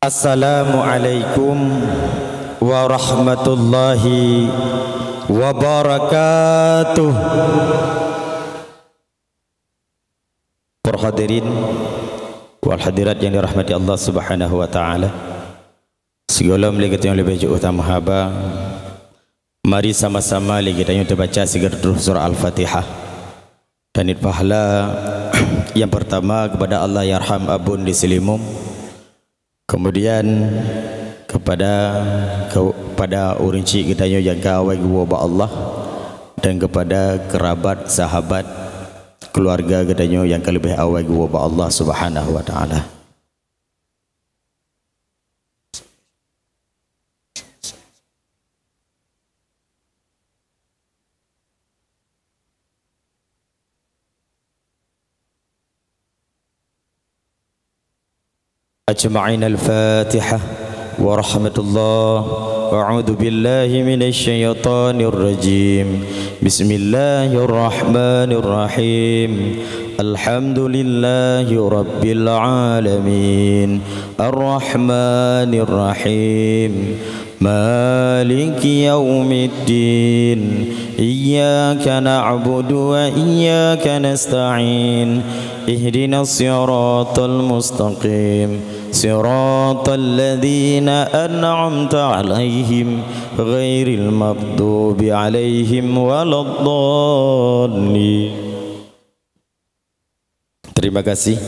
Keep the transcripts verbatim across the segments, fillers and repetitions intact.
Assalamualaikum warahmatullahi wabarakatuh. Para hadirin wal hadirat yang dirahmati Allah Subhanahu wa taala. Sigohlom lé geutanyoe leubeh jeuet utama haba, mari sama-sama lé geutanyoe teubaca sigoe troh surah Al-Fatihah. Tanit pahala yang pertama kepada Allahyarham Abon di Seulimeum, kemudian kepada, kepada ureuëng chik geutanyoe nyang ka awai geuwoe bak Allah, dan kepada kerabat, sahabat, keluarga geutanyoe nyang ka leubeh awai geuwoe bak Allah Subhanahu wa taala. أجمعين. الفاتحة ورحمة الله. أعوذ بالله من الشيطان الرجيم. بسم الله الرحمن الرحيم. الحمد لله رب العالمين. الرحمن الرحيم. مالك يوم الدين. إياك نعبد وإياك نستعين. اهدنا الصراط المستقيم. صراط الذين أنعمت عليهم غير المغضوب عليهم ولا الضالين. Terima kasih.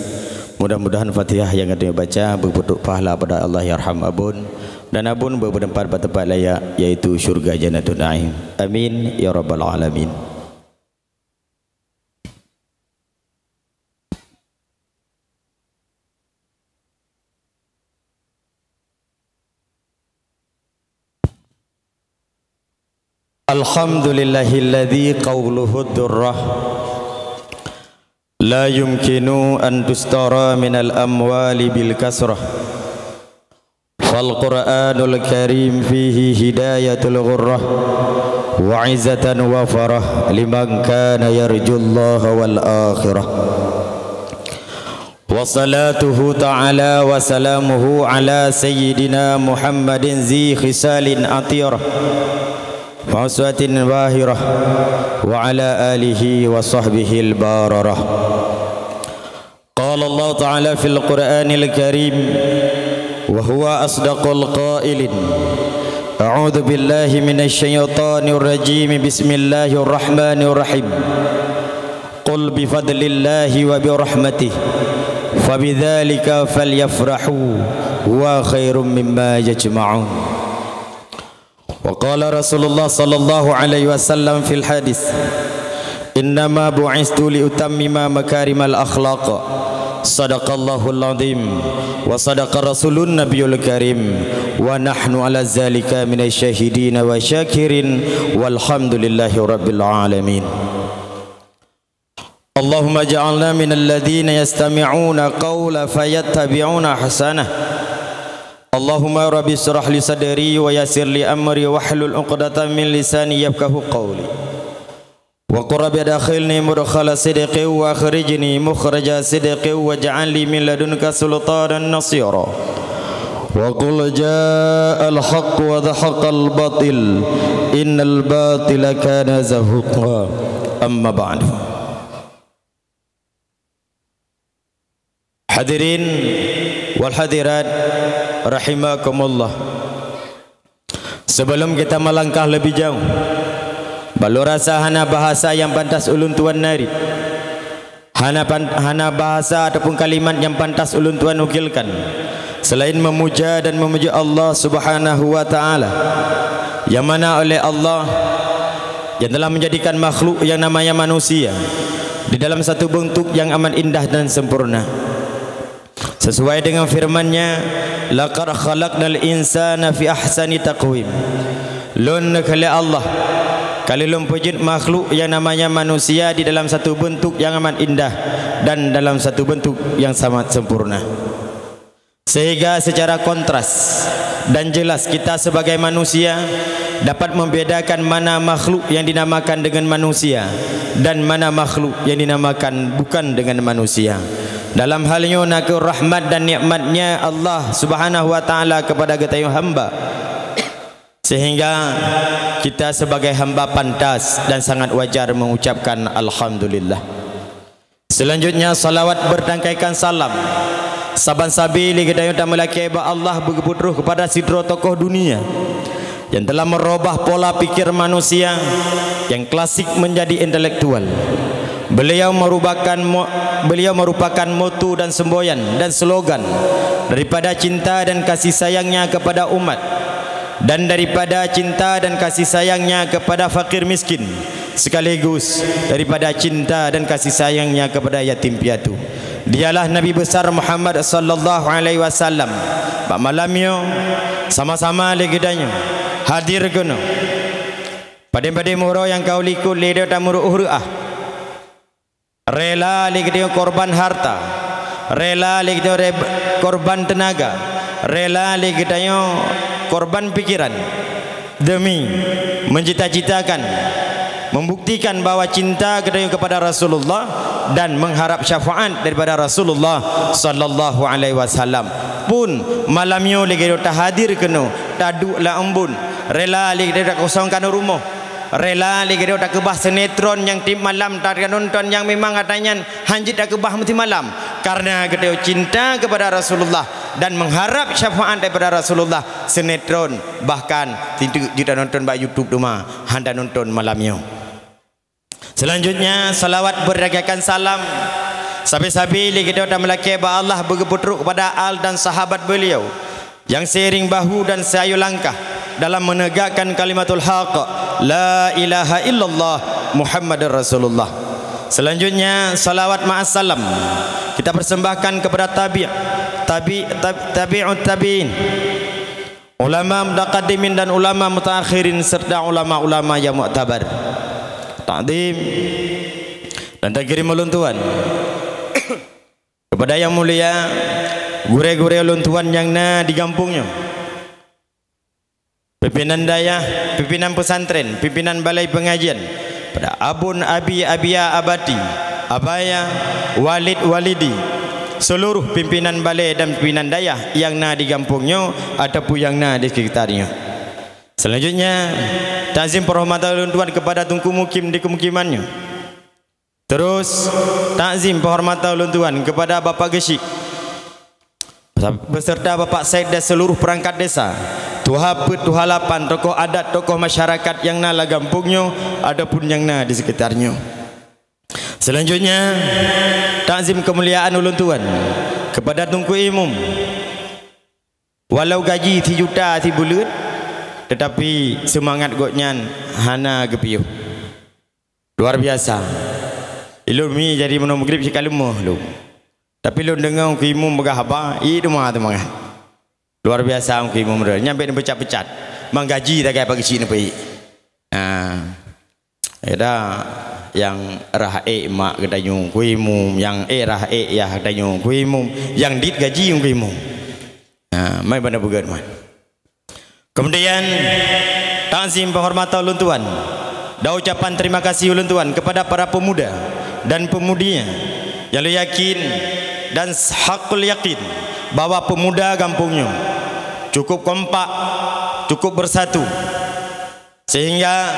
Mudah-mudahan Fatihah nyang geutanyoe baca beupeutrok pahala pada Allahyarham Abon, dan Abon beupeuteumpat bak teumpat layak, yaitu syurga Jannatun Naim. Amin ya rabbal alamin. الحمد لله الذي قوله الدرة لا يمكن أن تسترى من الأموال بالكثرة، فالقرآن الكريم فيه هداية الغرة وعزة وفرح لمن كان يرجو الله والآخرة. وصلاته تعالى وسلامه على سيدنا محمد ذي خصال عطرة وأسوة باهرة وعلى آله وصحبه البررة. قال الله تعالى في القرآن الكريم وهو أصدق القائلين: أعوذ بالله من الشيطان الرجيم. بسم الله الرحمن الرحيم. قل بفضل الله وبرحمته فبذلك فليفرحوا هو خير مما يجمعون. وقال رسول الله صلى الله عليه وسلم في الحديث: إنما بعثت لأتمم مكارم الأخلاق. صدق الله العظيم وصدق رسول النبي الكريم ونحن على ذلك من الشاهدين والشاكرين والحمد لله رب العالمين. اللهم اجعلنا من الذين يستمعون القول فيتبعون أحسنه. اللهم رب اشرح لي صدري ويسر لي أمري واحلل عقدة من لساني يفقهوا قولي. وقل رب أدخلني مدخل صدق وأخرجني مخرج صدق واجعل لي من لدنك سلطانا نصيرا. وقل جاء الحق وزهق الباطل إن الباطل كان زهوقا. أما بعد. Hadirin wal hadirat rahimakumullah. Sebelum kita melangkah lebih jauh, bak lôn rasa hana bahasa nyang pantas ulôn tuan narit. Hana pan-, hana bahasa ataupun kalimat nyang pantas ulôn tuan ukilkan selain memuja dan memuji Allah Subhanahu wa Ta'ala, nyang mana oleh Allah yang telah menjadikan makhluk yang namanya manusia di dalam satu bentuk yang amat indah dan sempurna. Sesuai dengan firman-Nya, "Laqad khalaqnal insana fi ahsani taqwim." Lôn neukheun lé Allah, ka lheueh lôn peujeuet makhluk nyang namanya manusia di dalam satu beuntuk nyang amat indah dan dalam satu beuntuk nyang sangat sempurna. Sehingga secara kontras dan jelas kita sebagai manusia dapat membedakan mana makhluk yang dinamakan dengan manusia dan mana makhluk yang dinamakan bukan dengan manusia. Dalam hal nyoe nakeuh rahmat dan nikmatnya Allah Subhanahu wa Taala kepada geutanyoe hamba. Sehingga kita sebagai hamba pantas dan sangat wajar mengucapkan alhamdulillah. Selanjutnya, salawat bertangkaikan salam. Saban sabe lé geutanyoe tameulakée bak Allah beugeupeutruh kepada sidroe tokoh dunia yang telah merubah pola pikir manusia yang klasik menjadi intelektual. Beliau merupakan mo-, beliau merupakan moto dan semboyan dan slogan daripada cinta dan kasih sayangnya kepada umat, dan daripada cinta dan kasih sayangnya kepada fakir miskin, sekaligus daripada cinta dan kasih sayangnya kepada yatim piatu. Dialah Nabi besar Muhammad sallallahu alaihi wasallam. Bak malam nyoe, sama-sama lé geutanyoe hadir keunoe. Padé-padé uroe nyang ka u likot lé geutanyoe tameuruôh reuah. Rela lé geutanyoe korban harta, rela lé geutanyoe reb-, korban teunaga, rela lé geutanyoe korban pikiran demi mencita-citakan, membuktikan bahwa cinta geutanyoe kepada Rasulullah dan mengharap syafaat daripada Rasulullah sallallahu alaihi wasallam. Pun malam nyoe lé geutanyoe tahadir keunoe, taduek lam embun, rela lé geutanyoe takosongkan rumoh. Rela lé geutanyoe takeubah sinetron nyang tiep malam tanonton nyang memang atra nyan hán jeuet takeubah meusimalam. Karena geutanyoe cinta kepada Rasulullah dan mengharap syafaat daripada Rasulullah, sinetron bahkan sinteuk jeuet tanonton bak YouTube teuma hán tanonton malam nyoe. Selanjutnya, salawat bertangkaikan salam. Sabe-sabe lé geutanyoe tameulakée bak Allah beugeupeutruh kepada al dan sahabat beliau yang seiring bahu dan seayu langkah dalam menegakkan kalimatul haq, la ilaha illallah Muhammadur Rasulullah. Selanjutnya, salawat ma'as salam kita persembahkan kepada tabi', tabi', tab-, tabi'ut tabi'in, ulama mutaqaddimin dan ulama mutaakhirin, serta ulama-ulama yang muktabar. Takdim dan takrim ulôn tuan kepada yang mulia gurée-gurée ulôn tuan nyang na di gampông nyoe. Pimpinan dayah, pimpinan pesantren, pimpinan balai pengajian, pada abon, abi, abia, abati, abaya, walid, walidi, seluruh pimpinan balai dan pimpinan dayah yang na di gampông nyoe ataupun yang na di sekitar nyoe. Selanjutnya, takzim penghormatan ulôn tuan kepada Teungku Mukim di kemukiman nyoe. Terus, takzim penghormatan ulôn tuan kepada Bapak Geuchik, beserta Bapak Sekdes seluruh perangkat desa, tuha peuet, tuha lapan, tokoh adat, tokoh masyarakat nyang na lam gampông nyoe ataupun nyang na di sekitar nyoe. Selanjutnya, takzim keumuliaan ulôn tuan kepada Teungku Imum. Walau gaji sijuta sibuleuen, tetapi seumangat gobnyan hana geupiôh. Luar biasa. Ilôn mi jadi meunoe meugrib cit ka leumoh lôn. Tapi lôn deungoe Teungku Imum peugah haba, ie teuma seumangat. Luar biasa Teungku Imum, nyan bèk neupeucat-peucat. Mang gaji sagai pagi cit neupeuék. Ah. Eda nyang rhah ék mak geutanyoe Teungku Imum, nyang ék rhah ék yah geutanyoe Teungku Imum, nyang dit gaji Teungku Imum. Ha, mai banda beugét man. Kemudian, takzim penghormatan ulôn tuan dan ucapan terima kasih ulôn tuan kepada para pemuda dan pemudi yang lôn yakin dan hakul yakin bahwa pemuda gampông nyoe cukup kompak, cukup bersatu, sehingga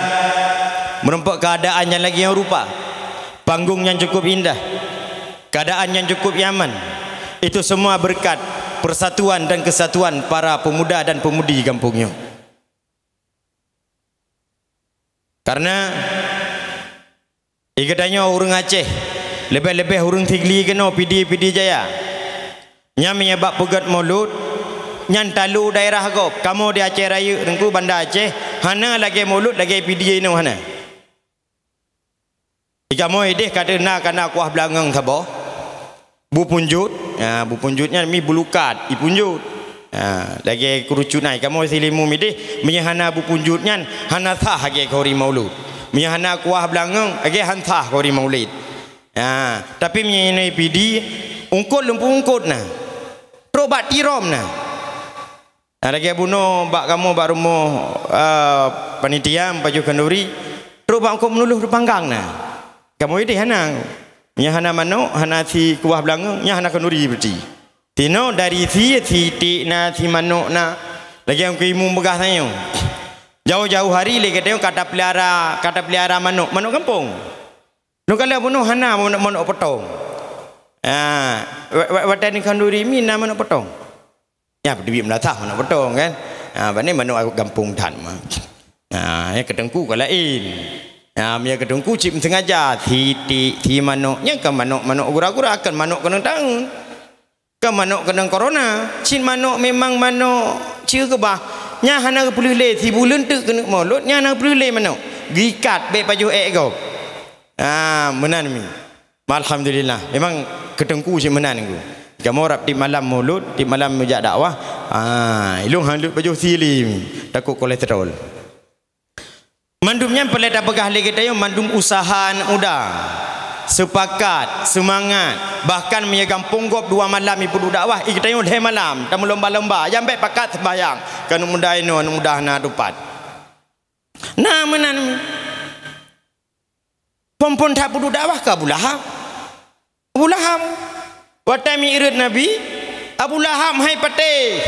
meurumpok keuadaan nyang lagèe nyoe rupa, panggong nyang cukup indah, keuadaan nyang cukup nyaman, itu semua berkat persatuan dan kesatuan para pemuda dan pemudi gampông nyoe. Karena di geutanyoe ureuëng Aceh, leubeh-leubeh ureuëng Sigli keunoe Pidie-Pidie Jaya. Nyan meunyoe bak peugét Maulud, nyan talu daerah gob. Kamoe di Aceh Rayeuk Teungku, Banda Aceh, hana lagèe Maulud lagèe Pidie nyoe hana. Di kamoe idéh ka teuna kana kuah beulangöng saboh. Bupunjut, ha, bupunjut nyan mi bulukat, ipunjut. Ha, lagèe keurucut nyan, kamoe Sigli Imum idéh, meunyoe hana bupunjut nyan, hana sah lagèe khanduri Maulud. Meunyoe hana kuah beulangöng, lagèe han sah khanduri Maulid. Ha, tapi meunyoe inoe Pidie, ungkot lôn peuungkot na. Trok bak T-Rom na. Nah, lagèe bunoe bak kamoe bak rumoh, eh, panitia pajoh khanduri, trok bak Teungku Meunulôh Teupanggang na. Kamoe idéh hana. Nyang hana manok, hana si kuah beulangöng, nyang hana khanduri berarti. Sinoe dari si, si tiek na, si manok na. Lagèe Teungku Imum peugah tanyoe. Jauh-jauh hari lé geutanyoe ka tapeulara, ka tapeulara manok, manok gampông. Neukalon bunoe hana manok, manok potong. Ah, wa-, wa-, watèe nikhanduri mi na manok potong. Nyan peuteubiet meulasah manok potong kan. Ah, bak nyan manok gampông that mah. Ah, nyang keu teungku ka laén. Ah, meunyo keu teungku cit meusengaja, si tiek, si manok, nyan kan manok, manok gura-gura, kan manok keunong taun. Kan manok keunong corona, cit manok memang manok ceukeubah. Nyan hana geupeuleueh lé, sibuleuen teuk keuneuk mulod, nyan hana geupeuleueh lé manok. Geuikat, bèk pajoh èk gob. Ah, meunan mi. Alhamdulillah. Memang keu teungku cit meunan ku. Kamoe rab tiep malam mulod, tiep malam meujak dakwah. Ah, ilôn han lôn pajoh sie lé mi. Takot kolesterol. Mandum nyan peureulèe tapeugah lé geutanyoe mandum useuha aneuk muda. Seupakat, seumangat, bahkan meunyo gampông gob dua malam ipeuduek dakwah, i geutanyoe lhèe malam tameulomba-lomba, nyang bèk pakat seumbahyang. Keu aneuk muda inoe, aneuk muda hana tupat. Na meunan. Phon-phon that peuduek dakwah keu Abu Lahab. Abu Lahab. Watèe mi'raj Nabi, Abu Lahab hai patéh.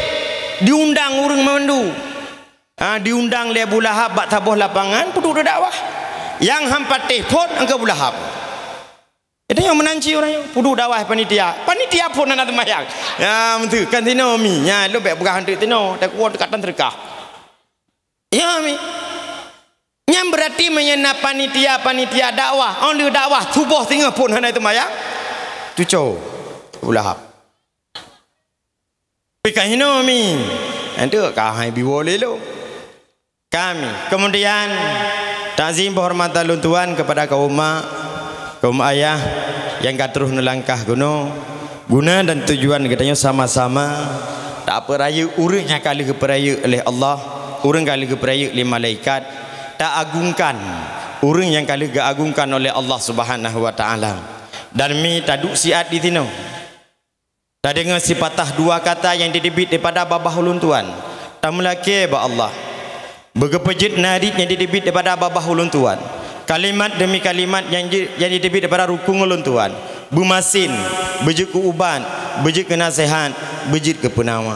Diundang ureueng mandum. Ha, diundang lé Abu Lahab bak saboh lapangan peuduek dakwah. Nyang han patéh phon angkeu Abu Lahab. Itu nyang meunan cit ureueng nyoe, peuduek dakwah panitia. Panitia phon hana seumayang. Ya, beutôi. Kan sinoe mi. Ya, lôn bèk peugah hantu sinoe. Takot teuka tan seudeukah. Ya, mi. Nyan beurati meunyo na panitia-panitia dakwah, 'oh lheueh dakwah suboh singoh phon hana seumayang. Tuco. Abu Lahab. Pi ka hinoe mi. Nyan teuk ka hai biwoe lé lôn. Kami. Kemudian, takzim penghormatan lôn tuan kepada kaum mak, kaum ayah nyang ka troh neulangkah keunoe. Guna dan tujuan geutanyoe sama-sama tapeurayeuk ureueng nyang ka lheueh geupeurayeuk lé Allah, ureueng ka lheueh geupeurayeuk lé malaikat, taagungkan ureueng nyang ka lheueh geuagungkan oleh Allah Subhanahu wa Taala. Dan mi taduek siat di sinoe. Tadeungoe sipatah dua kata nyang jiteubiet daripada babah ulôn tuan. Tameulakèe bak Allah. Beugeupeujeuet narit nyang jiteubiet daripada babah ulôn tuan. Kalimat demi kalimat nyang ji-, nyang jiteubiet daripada rukung ulôn tuan. Beumasen, beujeuet keu ubat, beujeuet keu naseuhat, beujeuet keu peunawa.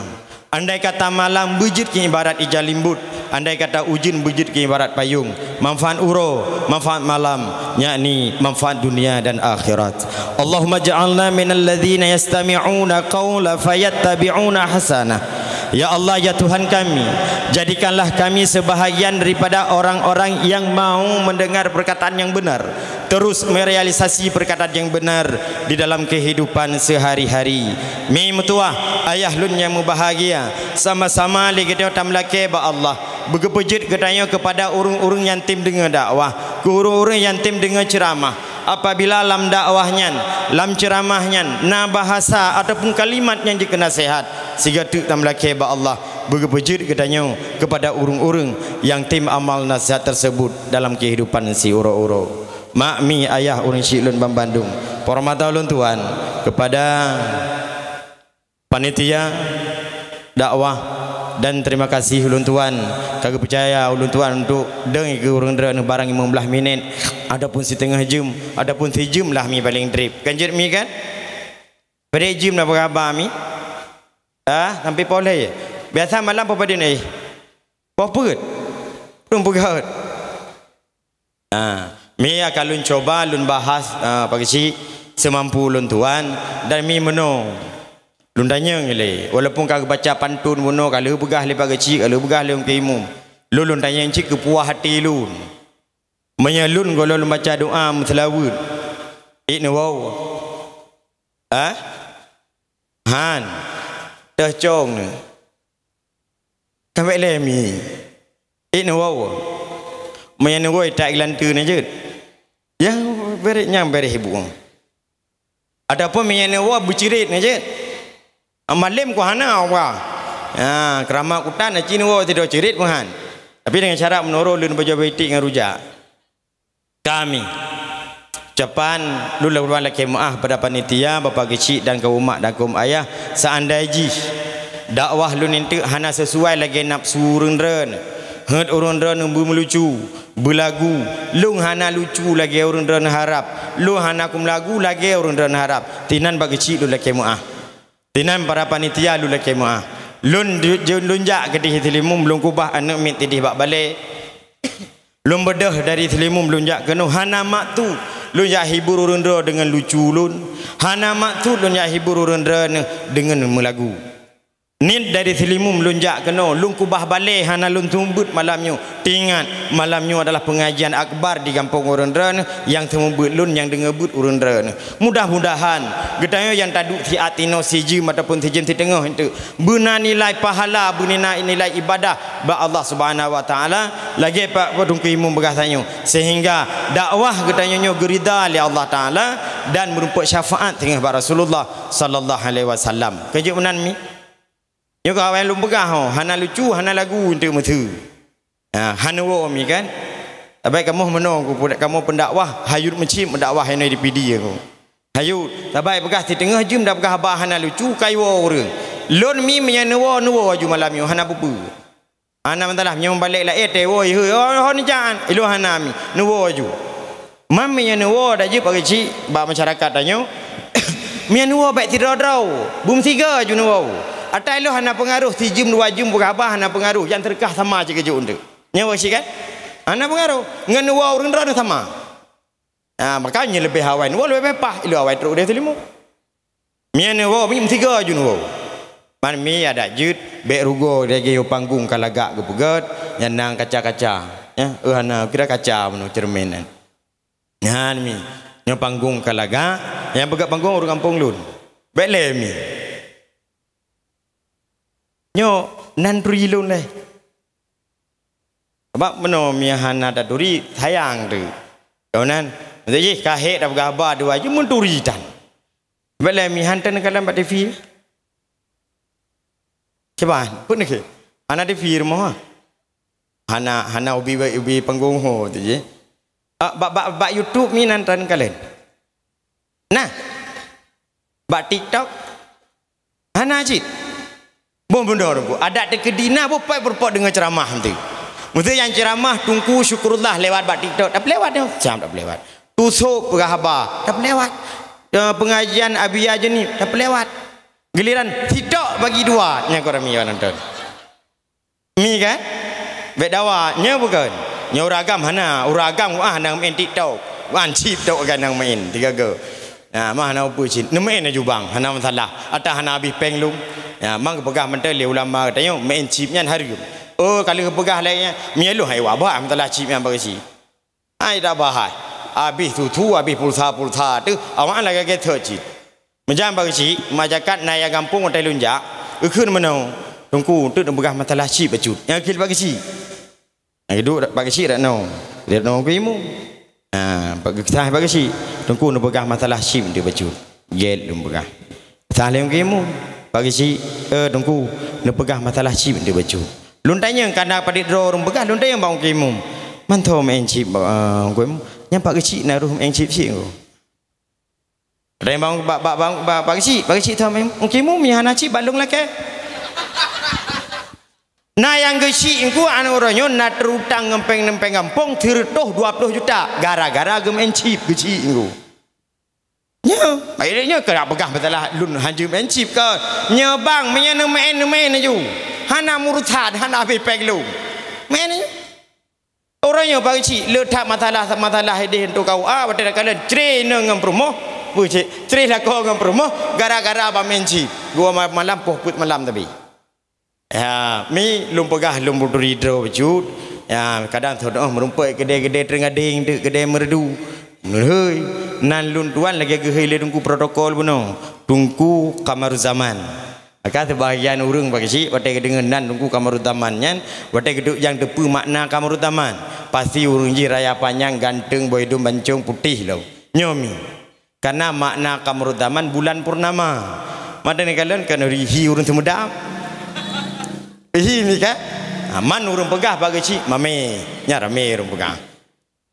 Andai kata malam beujeuet keu ibarat ija limbot, andai kata ujeuen beujeuet keu ibarat payong, manfaat uroe, manfaat malam, yakni manfaat dunia dan akhirat. Allahumma ja'alna minal ladzina yastami'una qaula fayattabi'una ahsanah. Ya Allah, ya Tuhan kami, jadikanlah kami sebahagian daripada orang-orang yang mau mendengar perkataan yang benar, terus merealisasi perkataan yang benar di dalam kehidupan sehari-hari. Mi meutuah, ayah lôn nyang mubahgia, sama-sama lé geutanyoe tameulakèe bak Allah, beugeupeujeuet geutanyoe keupada ureueng-ureueng nyang tem deungoe dakwah, keu ureueng-ureueng nyang tem deungoe ceuramah. Apabila lam dakwah nyan, lam ceuramah nyan, na bahasa ataupun kalimat nyang jeuet keu naseuhat, sigoe teuk tameulakèe bak Allah, beugeupeujeuet geutanyoe keupada ureueng-ureueng nyang tem amal naseuhat tersebut dalam kehidupan siuroe-uroe. Mak, mi, ayah, ureueng syik lôn banmandum, penghormatan ulôn tuan keupada panitia dakwah, dan terima kasih ulôn tuan ka geupeucaya ulôn tuan untuk dong keu ureueng droeneuh barang limong blaih minét, ataupun siteungoh jeuem, ataupun sijeuem lah mi paleng trép. Kan jeuet mi kan? Padahai jeuem na peugah haba mi? Ah, sampai poh lhèe. Biasa malam poh padum, eh? Poh peuet. Padum peugah. Ah, mi akan lôn cuba lôn bahas, ah, Pak Geuchik, seumampu lôn tuan, dan mi meunoe. Lôn tanyong ilèe, walaupun ka geubaca pantun meunoe, ka lheueh peugah lé Pak Geuchik, ka lheueh peugah lé Ungku Imum. Lôn, lôn tanyong cit keu puah até lôn. Meunyoe lôn gohlom lôn baca doa meuseulaweuet, ék neuwoe? Ah? Han. Teuh cong neu. Ka bèk lé mi. Ék neuwoe. Meunyoe neuwoe, tak geulanteue na jeuet. Ya, bèrèh nyang bèrèh ibu. Ataupun meunyoe neuwoe beuceurit na jeuet. Malém ku hana wa. Ha, keurama kutan na cit neuwoe sidroe ceurit peuhan. Tapi dengan syarat meunurot lôn bajoe beuitik ngon rujak. Kami. Ucapan lôn lakée meuáh pada panitia, bapak keuchik dan kaum mak dan kaum ayah, seandai jih dakwah lôn eunteuk hana sesuai lagée nafsu ureuëng droen, heuet ureuëng droen beumeulucu, beulagu, lôn hana lucu lagée ureuëng droen harab, lôn hana kumeulagu lagée ureuëng droen harab, tinan bak keuchik lôn lakée meuáh. Tinan para panitia lôn lakée meuáh. Lôn, lôn jak keudeh Seulimum, lôn kubah aneuëk miet tideh bak balée. Lôn beudôh dari Seulimum lôn jak keunoe hana maksud lôn jak hibur ureuëng droe deungon lucu lôn, hana maksud lôn jak hibur ureuëng droe deungon meulagu. Niet dari Seulimum lôn jak keunoe, lôn kubah balée hana lôn seumeubeuet malam nyoe. Teuingat, malam nyoe adalah pengajian akbar di gampông ureuëng droe nyang seumeubeuet lôn nyang deungoe beuet ureuëng droe. Mudah-mudahan geutanyoe nyang taduek siat inoe sijeuem ataupun sijeuem siteungoh eunteuk beuna nilai pahala, beuna nilai ibadah bak Allah Subhanahu Wa Taala lagée Pak Teungku Imum peugah tanyoe, sehingga dakwah geutanyoe nyoe geurida lé Allah Taala dan meurumpok syafaat singoh bak Rasulullah sallallahu alaihi wasallam. Keujeuet meunan mi? Nyoe ka awai lôn peugah ho, hana lucu, hana lagu eunteuk meuteue. Ha, hana woe mi kan? Tabai kamoe meunoe ku, kamoe pendakwah, hayut meucit pendakwah inoe di Pidie ku. Hayut, tabai peugah siteungoh jeuem dak peugah haba hana lucu, kai woe ureuëng. Lôn mi meunyoe neuwoe, neuwoe aju malam nyoe, hana peue-peue. Hana masalah, meunyoe balek laén teuwoe, he, oh, hon jan, ilôn hana mi, neuwoe aju. Mam meunyoe neuwoe dak jeuet bak keuchik bak masyarakat tanyoe, meunyoe neuwoe bék sidroe-droe, beumeusigoe aju neuwoe. Ata ilôn hana peungaroh, sijeuem dua jeuem peugah haba hana peungaroh, nyang teureukah sama cit keujeuet eunteuk. Nyoe bak keuchik kan? Hana peungaroh. Ngon neuwoe ureuëng droe sama. Ha, maka nyoe leubeh awai neuwoe leubeh pah, ilôn awai trok udeh Seulimum. Meunyoe neuwoe, meusigoe aju neuwoe. Man mi adak jeuet, bék rugoe lagée yoh panggong ka lagak geupeugét, nyang na kaca-kaca. Ya, eh, hana kira kaca meunoe cermin nyan. Nyan mi, nyoe panggong ka lagak, nyang peugét panggong ureuëng gampông lôn. Bék lé mi. Nyoe nan turi lôn lé. Sabab meunoe mi hana taturi, sayang teuh. Keunan, jih ka hék tapeugah haba dua jeuem meuturi tan. Bék lé mi han tan kalon bak T V. Cuba, pun ke? Hana T V rumoh, ha? Hana, hana ubi, ubi panggong ho tu je. Ah, bak, bak, bak YouTube mi nan tan kalon. Nah. Bak TikTok. Hana cit. Boh beundoe Teungku, adak teukeudi na boh peuet peurumpok deungoe ceuramah eunteuk. Meuseu nyang ceuramah Teungku Syukurullah lewat bak TikTok, tapeulewat nyoe, siam tapeulewat. Tusok peugah haba, tapeulewat. Eh, pengajian Abi Ajeni, tapeulewat. Giliran sitok bagi dua, nyan kok ramé nonton. Mi kan? Bék dawa, nyoe bukan. Nyoe ureuëng agam hana, ureuëng agam wah hana main TikTok. Wan cit tok kan nang main, tiga go. Nah, mah na upu cit. Neumain aju bang, hana masalah. Ata hana habéh péng lom. Ya, mang geupeugah mantong lé ulama geutanyoe, main chip nyan hareuem. Oh, kalau geupeugah laén nyan, mi lôn hai wabah masalah chip nyan bak keuchik. Hai dah bahai. Habéh tutu, habéh pulsa-pulsa tu, awak lagée gét cit. Meujan bak keuchik, masyarakat na ya gampông watée lôn jak, eukheun meunoe, Teungku, teuk neupeugah masalah chip bacut. Nyang keu bak keuchik. Nyang duek bak keuchik dak noe. Dak noe ku imu. Ha, bak keusah bak keuchik. Teungku neupeugah masalah chip di bacut. Gét lôn peugah. Sah lé ku imu. Bak keuchik, eh, Teungku, neupeugah masalah chip di bacut. Lôn tanyong kana padit droe ureuëng peugah, lôn tanyong bak ku imu. Mantong main chip, eh, ku imu. Nyang bak keuchik na roh main chip chik ku. Ada yang bang, bak, bak, bak, bak, bak keuchik, bak keuchik tu main. Ku imu mi hana chip bak lôn lakée. Na nyang geuchik engku aneuk uroe nyoe na teurutang ngon péng-péng gampông sireutôh dua ploh juta gara-gara geumain chip geuchik engku. Nyoe, akhirnya keu peugah masalah lôn hanjeuet main chip ke. Nyoe bang, meunyoe neumain, neumain aju. Hana murusan, hana habéh péng lôn. Main aju. Uroe nyoe bak keuchik le that masalah, masalah ideh untuk kau. Ah, watée takalon cre ngon peurumoh, beucit. Cre lakoe ngon peurumoh gara-gara bak main chip. Dua ma-, malam poh peuet malam tapi. Ya, mi lôn peugah lôn beuturi droe bacut. Ya, kadang teudoh meurumpok keudée-keudée Teungadeng deuk keudée Meureudu. Meuhôi, nan lôn tuan lagée geuhôi lé Teungku protokol bunoe. Teungku Kamaruzzaman. Maka seubahagian ureuëng bak keuchik watée geudeungoe nan Teungku Kamaruzzaman nyan, watée geuduek nyang teupeue makna Kamaruzzaman. Pasti ureuëng jih raya panyang, ganteng, boh idong bancong, putéh lom. Nyoe mi. Karena makna Kamaruzzaman bulan purnama. Mata ni kalian kan rihi ureuëng Sumedang. Rihi ni kan? Ha, man ureuëng peugah bak keuchik, mame. Nya ramé ureuëng peugah.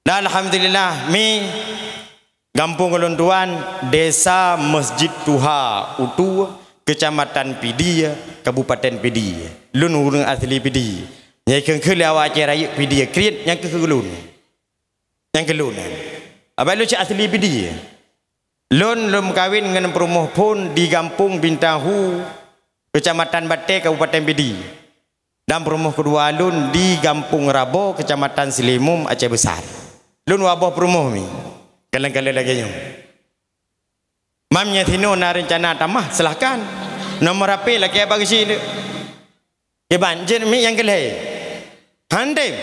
Dan alhamdulillah, mi Kampung ulôn tuan, Desa Masjid Tuha Utu, Kecamatan Pidie, Kabupaten Pidie. Lôn ureuëng asli Pidie. Nyang kheun-kheun lé awak Aceh Rayeuk Pidie kriet, nyang keuh ulôn. Nyang keu lôn nyan. Abah lôn cit asli Pidie. Lôn, lôn meukawen ngon peurumoh phon di Gampông Bintahu, Kecamatan Batée, Kabupaten Pidie. Dan peurumoh keudua lôn di Gampông Rabo, Kecamatan Seulimum, Aceh Besar. Lôn dua boh peurumoh mi. Kaleng-kaleng lagée nyoe. Mam nyang sinoe na reuncana tamah, silahkan. Nomor H P lakée bak geuchik tu. Kiban, jeuet miet nyang keu lhée. Han tem.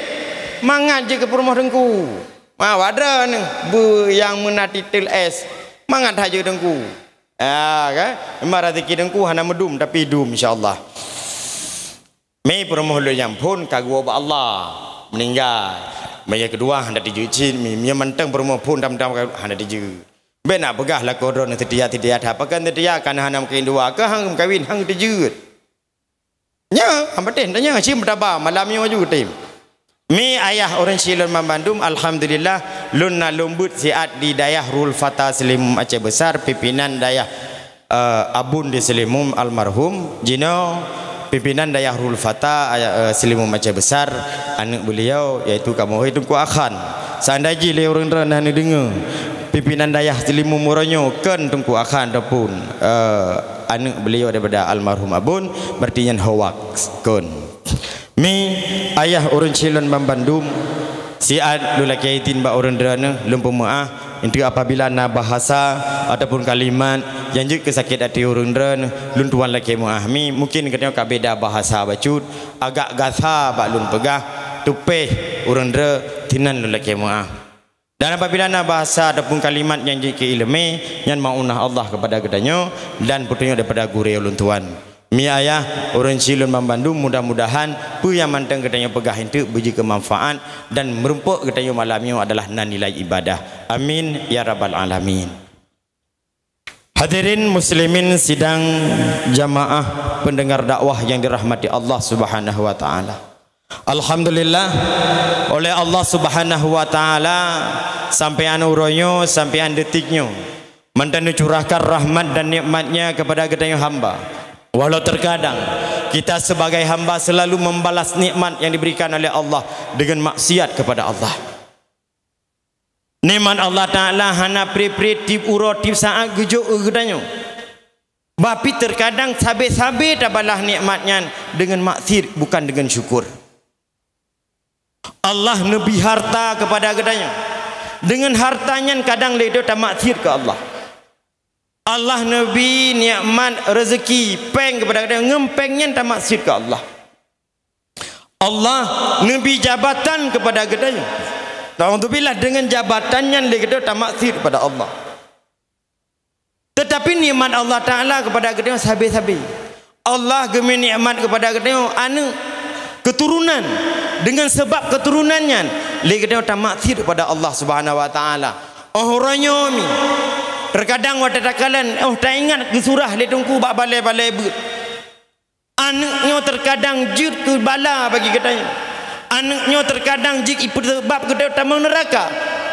Mangat jeuet keu peurumoh teungku. Ma, awak droeneuh beu nyang meuna titel S. Mangat that jeuet teungku. Ah, kan? Memang rezeki teungku hana meudum, tapi dum, insya Allah. Mi peurumoh lôn nyang phon ka geuwoe bak Allah, meuninggai. Meunyoe keudua hana tijeuet cit, mi, meunyoe mantong peurumoh phon dam-dam hana tijeuet. Bék na peugah lakoe droeneuh seutia-seutia that, pakon seutia kana hana meukawen dua, keu han meukawen han tijeuet. Nyoe, han patéh, tanyoe cit meutaba, malam nyoe ju tem. Mi ayah ureuëng chik lôn banmandum, alhamdulillah, lôn na lôn beuet siat di Dayah Rul Fata Seulimum Aceh Besar, pimpinan dayah, eh, Abon di Seulimum almarhum, jinoe pimpinan Dayah Rul Fata, eh, Seulimum Aceh Besar, aneuëk beuliau, yaitu kamoe Teungku Akhan. Seandai jih lé ureuëng droe na neudeungoe, pimpinan dayah Seulimum uroe nyoe kon Teungku Akhan ataupun, eh, aneuëk beuliau daripada almarhum Abon, berarti nyan hoaks kon. Mi, ayah ureuëng chik lôn banmandum, siat lôn lakée idhin bak ureuëng droeneuh, lôn peumeuáh, enteuk apabila na bahasa ataupun kalimat nyang jeuet keu sakét até ureuëng droeneuh, lôn tuan lakée meuáh. Mi, mungken geutanyoe ka beda bahasa bacut, agak gasa bak lôn peugah, teupéh ureuëng droe, sinan lôn lakée meuáh. Dan apabila na bahasa ataupun kalimat nyang jeuet keu iéleumé, nyan maunah Allah keupada geutanyoe dan peutunyok daripada gurée ulôn tuan. Mi ayah, ureuëng chik lôn banmandum, mudah-mudahan peue nyang mantong geutanyoe peugah enteuk beujeuet keu manfaat dan meurumpok geutanyoe malam nyoe adalah na nilai ibadah. Amin ya rabbal alamin. Hadirin muslimin sidang jamaah pendengar dakwah yang dirahmati Allah Subhanahu wa taala. Alhamdulillah, oleh Allah Subhanahu wa taala, sampean uroe nyoe, sampean detik nyoe, mantong neucurahkan rahmat dan nikmat-Nya kepada geutanyoe hamba. Walau terkadang kita sebagai hamba selalu membalas nikmat yang diberikan oleh Allah dengan maksiat kepada Allah. Nikmat Allah Taala hana pri-pri tieb uroe tieb saát geujok keu geutanyoe. Tapi terkadang sabe-sabe tabalah nikmat nyan dengan maksiat, bukan dengan syukur. Allah neubi harta kepada geutanyoe. Dengan harta nyan kadang lé geutanyoe tamaksiat keu Allah. Allah neubi nikmat rezeki, péng kepada geutanyoe, ngon péng nyan tamaksiat keu Allah. Allah neubi jabatan kepada geutanyoe. Naudzubillah, dengan jabatan nyan lé geutanyoe tamaksiat kepada Allah. Tetapi nikmat Allah Taala kepada geutanyoe sabe-sabe. Allah geumi nikmat kepada geutanyoe aneuëk, keturunan. Dengan sebab keturunan nyan, lé geutanyoe tamaksiat kepada Allah Subhanahu wa Taala. Oh, uroe nyoe mi, terkadang watée takalon, oh, taingat geusurah lé Teungku bak balée-balée beuet. Aneuëk nyoe terkadang jeuet keu bala bagi geutanyoe. Aneuëk nyoe terkadang jeuet ipeusabab geutanyoe tamong neuraka.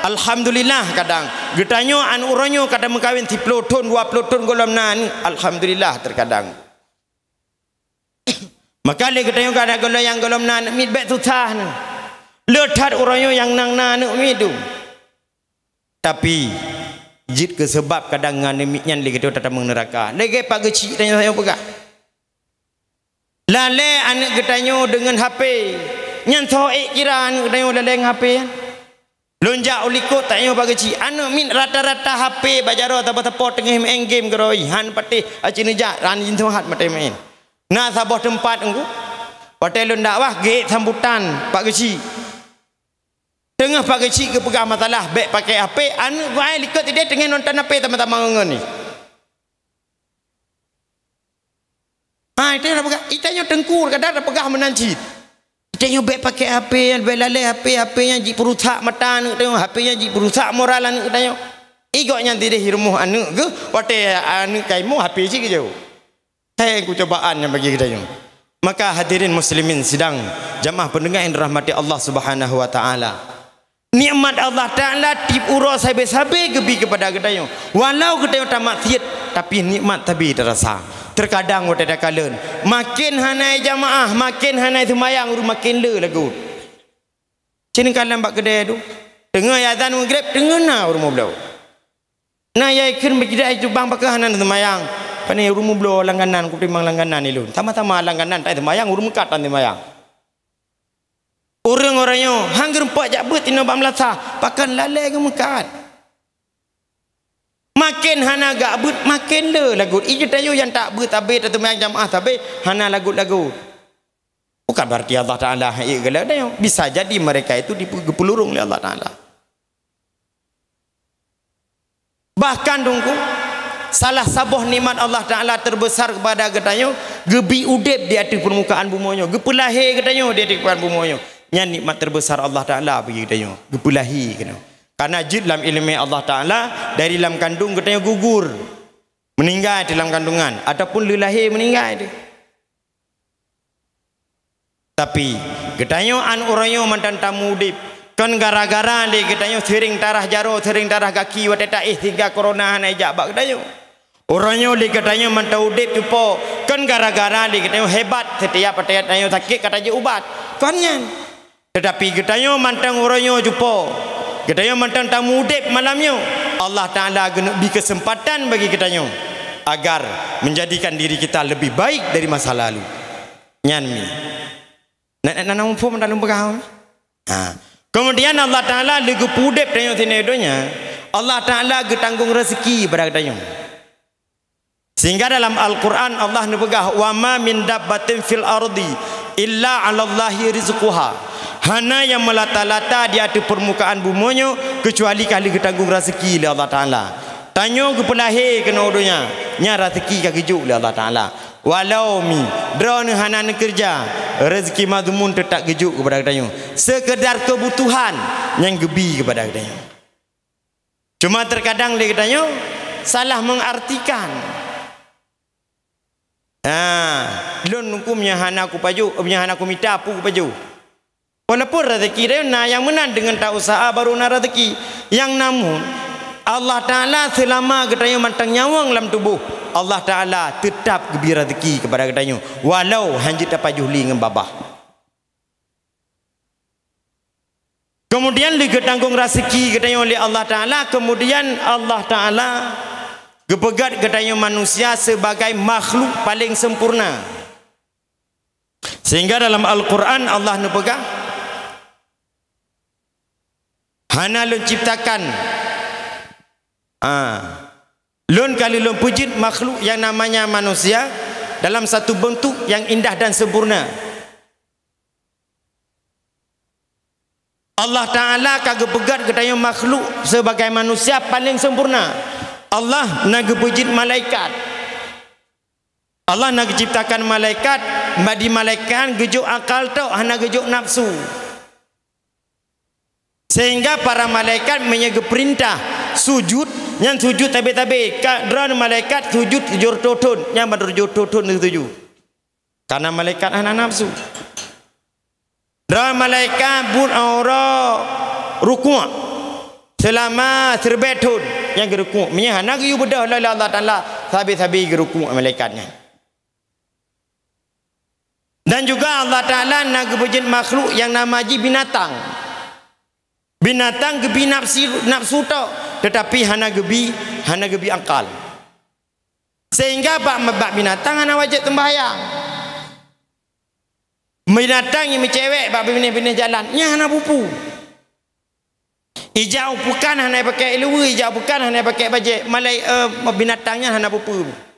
Alhamdulillah, kadang geutanyoe aneuëk uroe nyoe ka tameukawen siploh thon, dua ploh thon gohlom na aneuëk. Alhamdulillah, terkadang. Maka lé geutanyoe ka na gohlom nyang gohlom na aneuëk miet bék susah nyoe. Le that uroe nyoe nyang nang na aneuëk miet tu. Tapi, jeuet keu seubab kadang ngon aneuëk miet nyan lé geutanyoe tatamong neuraka. Lagée Pak Geuchik tanyoe, tanyoe peugah. Lalée aneuëk geutanyoe deungon H P. Nyan soe ék kira aneuëk geutanyoe lalée ngon H P nyan. Lôn jak u likot tanyoe Pak Geuchik. Aneuëk miet rata-rata H P bak jaroe sapo-sapo teungoh main game keudroe. Han patéh aci neujak, han jinoe hat maté main. Na saboh teumpat Teungku. Watée lôn dakwah, geuék sambutan Pak Geuchik. Teungoh Pak Geuchik geupeugah masalah bék pakai H P, aneuëk geuai likot idéh teungoh nonton H P sama-sama ngon ni. Ha, itu yang peugah. Itanyoe Teungku kadang peugah meunan cit. Itanyoe bék pakai H P, bék lalée H P, H P nyan jipeurusak mata aneuëk tanyoe, H P nyan jipeurusak moral aneuëk tanyoe. Igok nyan idéh rumoh aneuëk geuh, watée aneuëk ka imoe H P cit geujok. Hai, ku cobaan nyang bagi geutanyoe. Maka hadirin muslimin sidang jamaah pendengar yang dirahmati Allah Subhanahu wa taala. Nikmat Allah Taala tiep uroe sabe-sabe geubi keupada geutanyoe. Walau geutanyoe tamaksiet, tapi nikmat sabe tarasa. Teukadang watée takalon, maken hana jamaah, maken hana seumayang, ureuëng maken le lagot. Cen ka lam bak keudè tu, teungoh azan Maghrib, teungoh na ureuëng meubloe. Na yai kheun beujidak jubang pakon hana seumayang. Pane ureuëng meubloe langganan, kutimang langganan ilôn. Sama-sama langganan tak seumayang, ureuëng meukat tan seumayang. Ureuëng-ureuëng nyoe han geurumpok jak beuet inoe bak meulasah, pakon lalée geumeukat. Maken hana gak beuet, maken le lagot. Ijeuet tanyoe nyang tak beuet sabe, taseumayang jamaah sabe, hana lagot-lagot. Bukan berarti Allah Taala hana galak tanyoe. Bisa jadi mereka itu dipe-, geupeulurong lé Allah Taala. Bahkan Teungku, salah saboh nikmat Allah Taala terbesar kepada geutanyoe, geubi udeb di ateueh permukaan bumoe nyoe, geupeulahé geutanyoe di ateueh permukaan bumoe nyoe. Nyan nikmat terbesar Allah Taala bagi geutanyoe, geupeulahé geutanyoe. Karena jeuet lam iéleumé Allah Taala, dari lam kandong geutanyoe gugur, meuninggai di lam kandungan, ataupun leulahé meuninggai di. Tapi, geutanyoe an uroe nyoe mantong tamu udeb, kon gara-gara lé geutanyoe seuring tarah jaroe, seuring tarah gaki watée taéh sehingga corona hana ijak bak geutanyoe. Uroe nyoe lé geutanyoe mantong udeb cupo, kon gara-gara lé geutanyoe hebat, setiap watée tanyoe sakét ka tajak ubat. Kon nyan. Tetapi geutanyoe mantong uroe nyoe cupo, geutanyoe mantong tamu udeb malam nyoe, Allah Taala geuneuk bi keuseumpatan bagi geutanyoe agar menjadikan diri kita lebih baik dari masa lalu. Nyan mi. Nak, nak, nak muphom dalam peugah. Ha. Kemudian Allah Taala lé geupeu udeb tanyoe sinoe donya, Allah Taala geutanggong rezeki bak geutanyoe. Sehingga dalam Al-Quran Allah neupeugah, "Wa ma min dabbatin fil ardi illa 'alallahi rizquha." Hana nyang meulata-lata di ateueh permukaan bumoe nyoe keucuali ka lheueh geutanggong rezeki lé Allah Taala. Tanyoe geupeulahé keunoe donya, nyan rezeki ka geujok lé Allah Taala. Walau mi, droeneuh hana neukeureuja, rezeki mazmun teutap geujok keupada geutanyoe. Seukeudar keubutuhan nyang geubi keupada geutanyoe. Cuma teukadang lé geutanyoe salah mengartikan. Ah, lôn huköm nyang hana kupajoh, nyang hana kumita peue kupajoh. Walaupun rezeki tanyoe na nyang meunan deungon ta useuha baru na rezeki. Nyang namun, Allah Taala seulama geutanyoe mantong nyawöng lam tuboh, Allah Taala teutap geubri rezeki keupada geutanyoe, walau hana jeuet tapajoh lé ngon babah. Keumudian lé geutanggong rezeki geutanyoe lé Allah Taala, keumudian Allah Taala geupeugét geutanyoe manusia sebagai makhluk paleng sempurna. Sehingga dalam Al-Quran Allah neupeugah, "Hana lôn ciptakan, ah, lôn ka lheueh lôn peujeuet makhluk yang namanya manusia dalam satu bentuk yang indah dan sempurna." Allah Taala ka geupeugét geutanyoe makhluk sebagai manusia paleng sempurna. Allah na geupeujeuet malaikat. Allah na geuciptakan malaikat, badi malaikat geujok akal tok, hana geujok nafsu. Sehingga para malaikat meunyoe geupeurintah sujud, nyan sujud tabe-tabe. Ka droe malaikat sujud tujoh reutôh thon, nyan ban tujoh reutôh thon sujud. Karena malaikat hana nafsu. Droe malaikat buet uroe rukuk selama siribèe thon, nyan geurukuk. Meunyoe hana geuyue beudôh lé Allah Taala, sabe-sabe geurukuk malaikat nyan. Dan juga Allah Taala na geupeujeuet makhluk nyang nama jih binatang. Binatang geubi nafsi, nafsu tok, tetapi hana geubi, hana geubi akal. Sehingga bak, bak binatang hana wajéb seumbahyang. Binatang nyang meucewek bak binéh-binéh jalan, nyan hana peue-peue. Ijak u peukan hana pakai luweue, ijak u peukan hana pakai bajèe, malai, eh, binatang nyan hana peue-peue.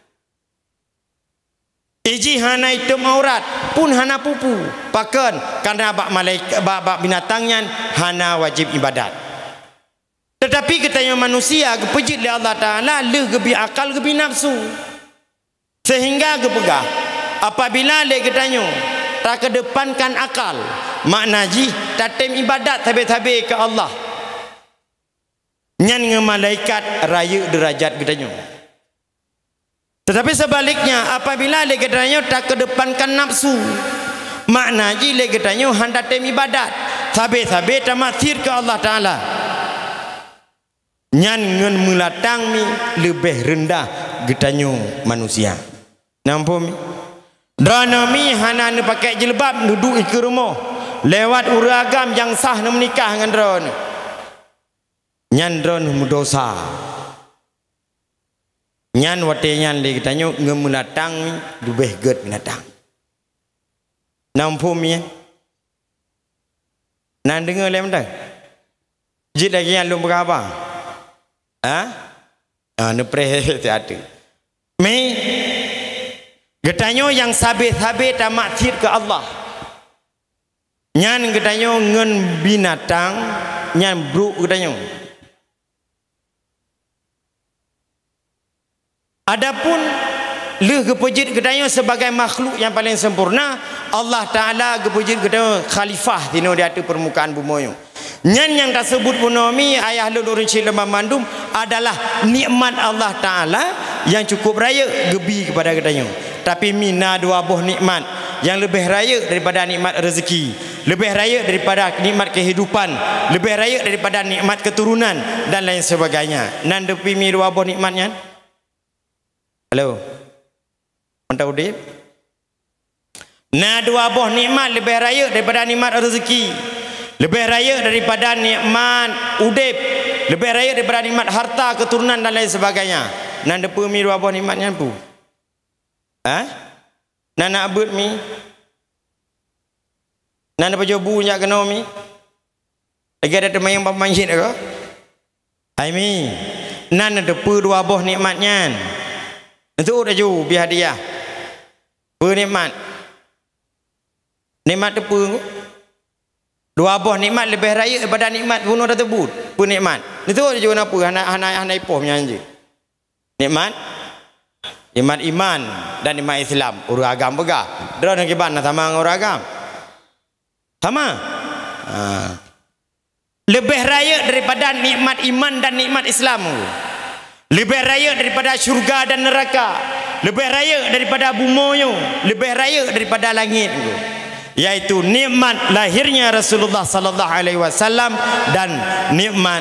Ijih hana item aurat, pun hana peue-peue. Pakon? Karena bak malaik-, bak, bak binatang nyan hana wajéb ibadat. Tetapi geutanyoe manusia geupeujeuet lé Allah Taala lheueh geubi akal, geubi nafsu. Sehingga geupeugah, apabila lé geutanyoe takeudepankan akal, makna jih tatem ibadat sabe-sabe keu Allah, nyan ngon malaikat rayeuk deurajat geutanyoe. Tetapi sebaliknya, apabila lé geutanyoe takeudepankan nafsu, makna jih lé geutanyoe han tatem ibadat, Sabe-sabe tamaksiet keu Allah Taala. Nyan ngon meulatang mi leubeh reundah geutanyoe manusia. Na muphom mi? Droeneuh mi hana neupaké jilbab neuduek ikeue rumoh, lewat ureuëng agam nyang sah neumeunikah ngon droeneuh. Nyan droeneuh meudosa. Nyan watée nyan lé geutanyoe ngon meulatang mi leubeh gét binatang. Na muphom mi nyan? Na neudeungoe lé mantong? Jeuet lagée nyan lôn peugah haba. Ha? Ah, neupreh teuh ateueh. Mi, geutanyoe nyang sabe-sabe tamaksiet keu Allah. Nyan geutanyoe ngon binatang, nyan brok geutanyoe. Adapun lheueh geupeujeuet geutanyoe sibagai makhluk nyang paleng sempurna, Allah Taala geupeujeuet geutanyoe khalifah sinoe di ateueh peurmukaan bumoe nyoe. Nyan nyang taseubut bunoe mi, ayah lôn, ureuëng syiek lôn banmandum, adalah nikmat Allah Taala nyang cukup rayeuk geubi keupada geutanyoe. Tapi mi na dua boh nikmat nyang leubeh rayeuk daripada nikmat rezeki, leubeh rayeuk daripada nikmat kehidupan, leubeh rayeuk daripada nikmat keturunan dan lain sebagainya. Na neudeungoe mi dua boh nikmat nyan? Halo? Mantong udeb? Na dua boh nikmat leubeh rayeuk daripada nikmat rezeki, leubeh rayeuk daripada nikmat udeb, leubeh rayeuk daripada nikmat harta, keturunan dan lain sebagainya. Na neudeungoe mi dua boh nikmat nyan peue? Ha? Na neubeuet mi? Na neupajoh bu jak keunoe mi? Lagée ada teumayang bak manyét ko? Hai mi, na neuteupeue dua boh nikmat nyan. Neuteuôt laju bie hadiah. Peue nikmat? Nikmat teupeue? Dua boh nikmat leubeh rayeuk daripada nikmat bunoe taseubut. Peue nikmat? Neuteuôt laju na peue, hana, hana, hana ipoh nyan jih. Nikmat? Nikmat iman dan nikmat Islam. Ureuëng agam peugah, droeneuh kiban na sama ngon ureuëng agam? Sama? Ha. Leubeh rayeuk daripada nikmat iman dan nikmat Islam. Leubeh rayeuk daripada syurga dan neuraka. Leubeh rayeuk daripada bumoe nyoe. Leubeh rayeuk daripada langét nyoe. Yaitu nikmat lahirnya Rasulullah sallallahu alaihi wasallam dan nikmat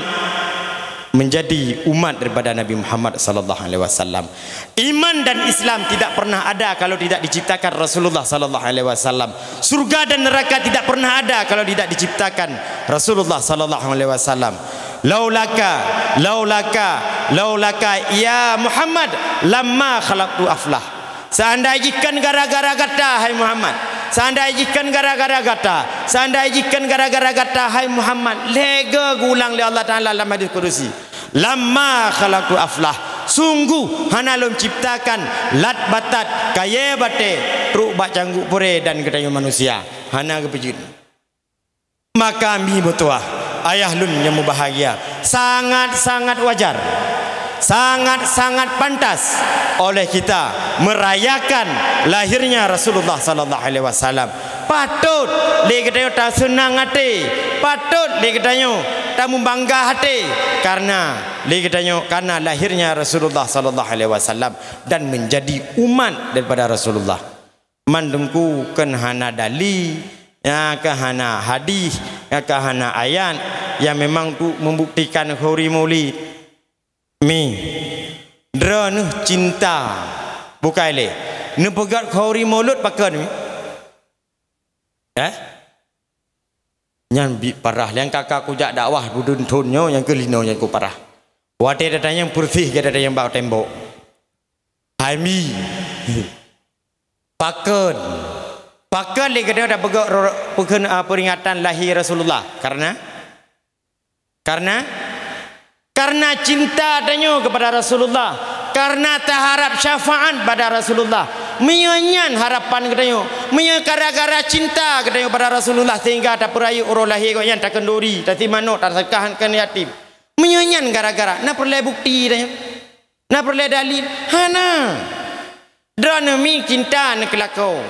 menjadi umat daripada Nabi Muhammad sallallahu alaihi wasallam. Iman dan Islam tidak pernah ada kalau tidak diciptakan Rasulullah sallallahu alaihi wasallam. Surga dan neraka tidak pernah ada kalau tidak diciptakan Rasulullah sallallahu alaihi wasallam. Laulaka, laulaka, laulaka ya Muhammad lamma khalaqtu aflah. Seandai jih kon gara-gara gata, hai Muhammad. Seandai jih kon gara-gara gata. Seandai jih kon gara-gara gata, hai Muhammad. Lhée go geuulang lé Allah Taala lam hadis kudusi. Lamma khalaqtu aflah. Sungguh hana lôn ciptakan lat batat, kayée batée, trok bak cangguek purée dan geutanyoe manusia. Hana geupeujeuet. Maka mi meutuah, ayah lôn nyang mubahgia, sangat-sangat wajar, sangat-sangat pantas oleh kita merayakan lahirnya Rasulullah sallallahu alaihi wasallam. Patôt lé geutanyoe taseunang até, patôt lé geutanyoe tameubangga até karena lé geutanyoe karena lahirnya Rasulullah sallallahu alaihi wasallam dan menjadi umat daripada Rasulullah. Man teungku kon hana dali, ya, kon hana hadis, ya, kon hana ayat yang memang untuk membuktikan khauri maulid. Mi, droeneuh cinta bukai lé. Neupeugét khauri maulud pakon mi? Eh? Nyan bit parah. Nyang ka-ka kujak dakwah budun thon nyoe nyang keu linoe nyang ku parah. Watée tatanyong peureusih gata nyang bak tembok. Hai mi. Pakon. Pakon lé gata tapeugét ro-, peukon, ah, peringatan lahé Rasulullah. Karena Karena, karena cinta tanyoe kepada Rasulullah, karena taharap syafaat pada Rasulullah. Meunyoe nyan harapan geutanyoe, meunyoe gara-gara cinta geutanyoe pada Rasulullah sehingga tapeurayeuk uroe lahé gobnyan, takenduri, tasi manok, taseukah keu yatim. Meunyoe nyan gara-gara, na peureulée bukti tanyoe? Na peureulée dalil? Hana. Droeneuh mi cinta neukeulakoe.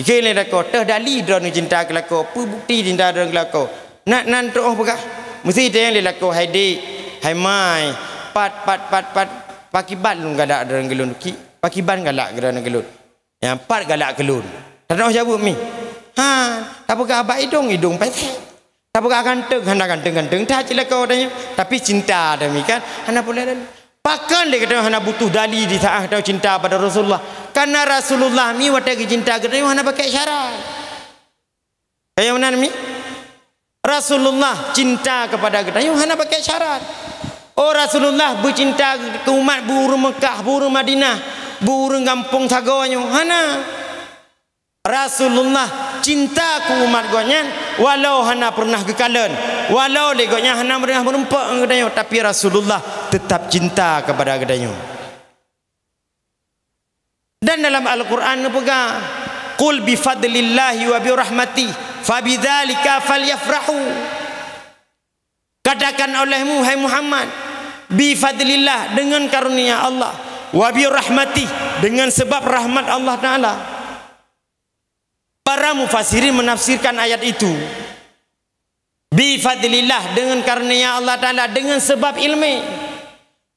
Ikheun lé lakoe, teuh dali droeneuh cinta keu lakoe, peue bukti cinta droeneuh keu lakoe? Nak nan teuoh peugah. Meusti tanyong lé lakoe, "Hai dék, hai mai, pat, pat, pat, pat, pakiban lôn galak droeneuh keu lôn? Ki, pakiban galak droeneuh keu lôn? Nyang pat galak keu lôn." Tanoh jaweueb mi. Ha, tapeugah bak idong, idong pesek. Tapeugah ganteng, hana ganteng-ganteng that cit lakoe tanyoe, tapi cinta demikian hana boleh lalu. Pakon lé geutanyoe hana butuh dali di saat geutanyoe cinta pada Rasulullah? Karena Rasulullah mi watée geucinta geutanyoe hana pakai syarat. Kaya meunan mi? Rasulullah cinta kepada geutanyoe hana pakai syarat. Oh, Rasulullah beucinta keu umat beu ureuëng Meukah, beu ureuëng Madinah, beu ureuëng gampông sagoe nyoe, hana. Rasulullah cinta keu umat gobnyan walau hana pernah geukalon, walau lé gobnyan hana pernah meurumpok ngon geutanyoe, tapi Rasulullah tetap cinta kepada geutanyoe. Dan dalam Al-Quran neupeugah, "Qul bi fadlillahi wa bi rahmati, fa bidzalika falyafrahu." Katakan olehmu, hai Muhammad, "Bi fadlillah," dengan karunia Allah, "wa bi rahmati," dengan sebab rahmat Allah Taala. Para mufassirin menafsirkan ayat itu, "Bi fadlillah," dengan karunia Allah Taala, dengan sebab ilmu,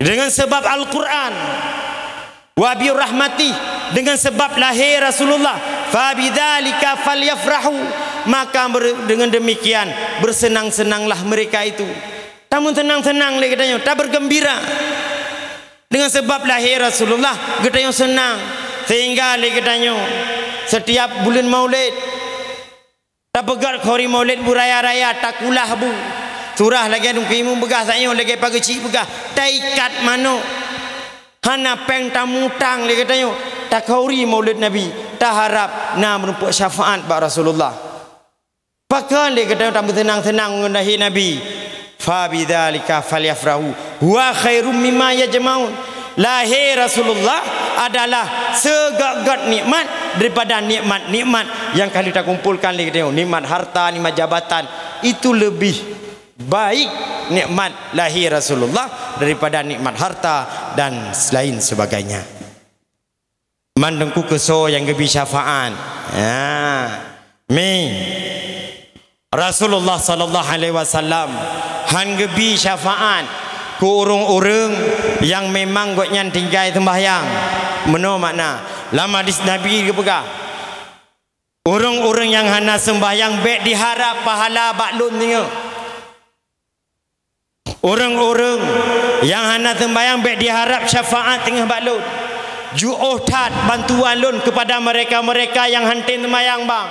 dengan sebab Al-Quran, "wa bi rahmati," dengan sebab lahé Rasulullah, "fa bidzalika falyafrahu," maka ber-, dengan demikian bersenang-senanglah mereka itu. Tameusenang-senang lé geutanyoe, tabergembira. Dengan sebab lahé Rasulullah, geutanyoe senang. Sehingga lé geutanyoe, setiap buleuen Maulid, tapeugét khauri Maulid beuraya-raya, takulah bu. Surah lagée Teungku Imum peugah, saat nyoe lagée Pak Geuchik peugah, taikat manok. Hana péng tamutang lé geutanyoe, takhauri Maulid Nabi, taharab na meurumpok syafaat bak Rasulullah. Pakon lé geutanyoe tameuseunang-seunang ngon lahé Nabi? "Fa bidzalika falyafrahu, huwa khairum mimma yajma'un." Lahé Rasulullah adalah seugét-gét nikmat daripada nikmat-nikmat nyang ka lheueh takumpolkan lé geutanyoe. Nikmat harta, nikmat jabatan, itu lebih baik nikmat lahé Rasulullah daripada nikmat harta dan lain sebagainya. Man Teungku keusoe nyang geubri syafaat. Ya. Mi. Rasulullah sallallahu alaihi wasallam han geubri syafaat keu ureuëng-ureuëng nyang memang gobnyan tinggai seumbahyang. Meunoe makna. Lam hadis Nabi geupeugah, "Ureuëng-ureuëng nyang hana seumbahyang bék diharab pahala bak lôn singoh." Ureuëng-ureuëng nyang hana seumbahyang bék diharab syafaat singoh bak lôn. Jiôh that bantuan lôn keupada mereka-mereka nyang han tem seumbahyang, bang.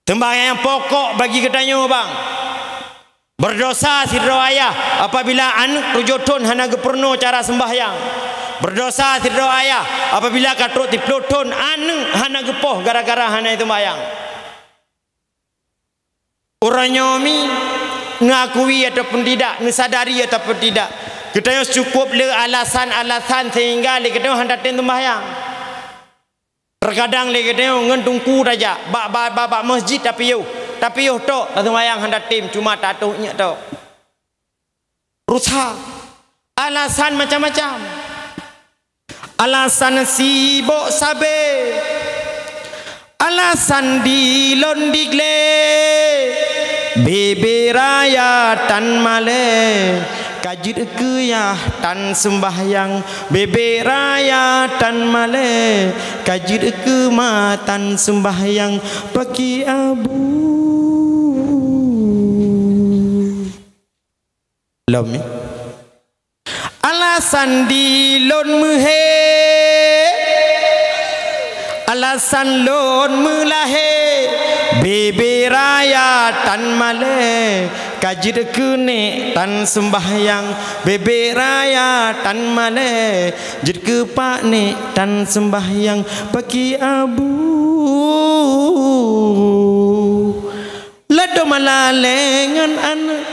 Seumbahyang pokok bagi geutanyoe, bang. Beureudosa sidroe ayah apabila aneuëk tujoh thon hana geupeurunoe cara seumbahyang. Beureudosa sidroe ayah apabila ka trok siplôh thon aneuëk hana geupoh gara-gara hana seumbahyang. Uroe nyoe mi, ngakui ataupun tidak, neusadari ataupun tidak, geutanyoe cukup le alasan-alasan sehingga lé geutanyoe hana tem seumbahyang. Teukadang lé geutanyoe ngon teungku tajak bak, bak, bak, bak masjid tapiôh, tapiôh tok, taseumbahyang hana tem, cuma tatoh nyeuk tok. Rusa. Alasan macam-macam. Alasan sibok sabe. Alasan dilon digle. Bebe raya tan malée. Ka jeuet keu yah tan seumbahyang. Bebe raya tan malée. Ka jeuet keu ma tan seumbahyang. Paki abu. Lom, ya. Alasan dilon meuhe, alasan lôn meulahé, bebe raya tan malée, ka jeuet keu nek tan seumbahyang, bebe raya tan malée, jeuet keu pak nek tan seumbahyang, paki abu. Ladôm malalée ngon aneuëk,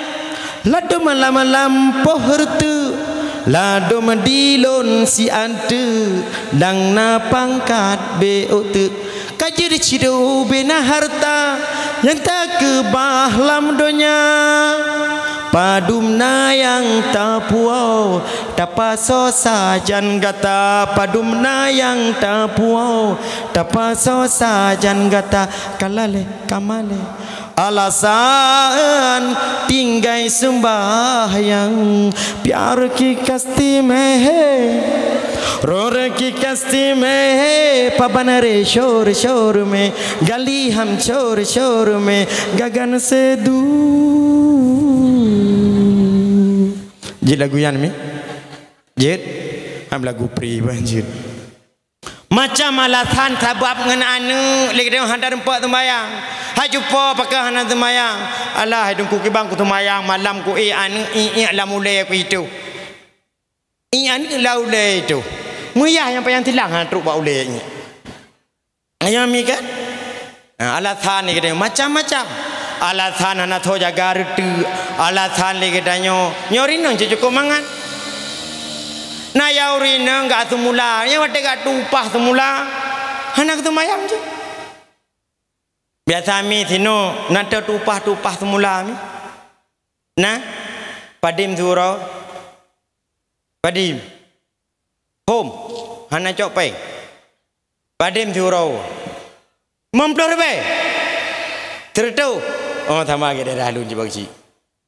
ladôm malam-malam poh reuteuek, ladôm dilôn si ateuek, dang na pangkat bék ôk teuk. Ka jeuet sidroe ubena harta nyang takeubah lam donya. Padum na nyang tapuwoe, tapasoe sajan gata. Padum na nyang tapuwoe, tapasoe sajan gata. Ka lalée, ka malée. Alasan tinggai seumbahyang, piar ki kasti mehe. Rore ki kasti me, paban re shor shor me, gali ham shor shor me, gagan sedu. Jeuet lagu nyan mi? Jeuet? Ham lagu pri ban jeuet. Macam alasan sabab ngon aneuk, lé geutanyoe hana rumpok seumayang. Hai cupo pakon hana seumayang. Alah, hai Teungku, kiban kuseumayang malam ku, eh, aneuk, eh, eh, lam ulée ku itu. Ih, aneuk lam ulée itu. Meuyah nyang payah tilang hana trok bak ulée nyan. Ayah mi kan? Ha, alasan ni kata macam-macam. Alasan hana tho jaga reuteuek, alasan lé geutanyoe, nyoe rinong cit cukop mangat. Na yau rinong gak seumula, nyoe watée gak tupah seumula, hana geuseumayang cit. Biasa mi sinoe na teu tupah-tupah seumula mi. Nah, padum siuroe? Padum? Hom, hana cok péng. Padum siuroe? Limong ploh ribée? Sireutoh? Oh, sama lagée daerah lôn cit bak cit.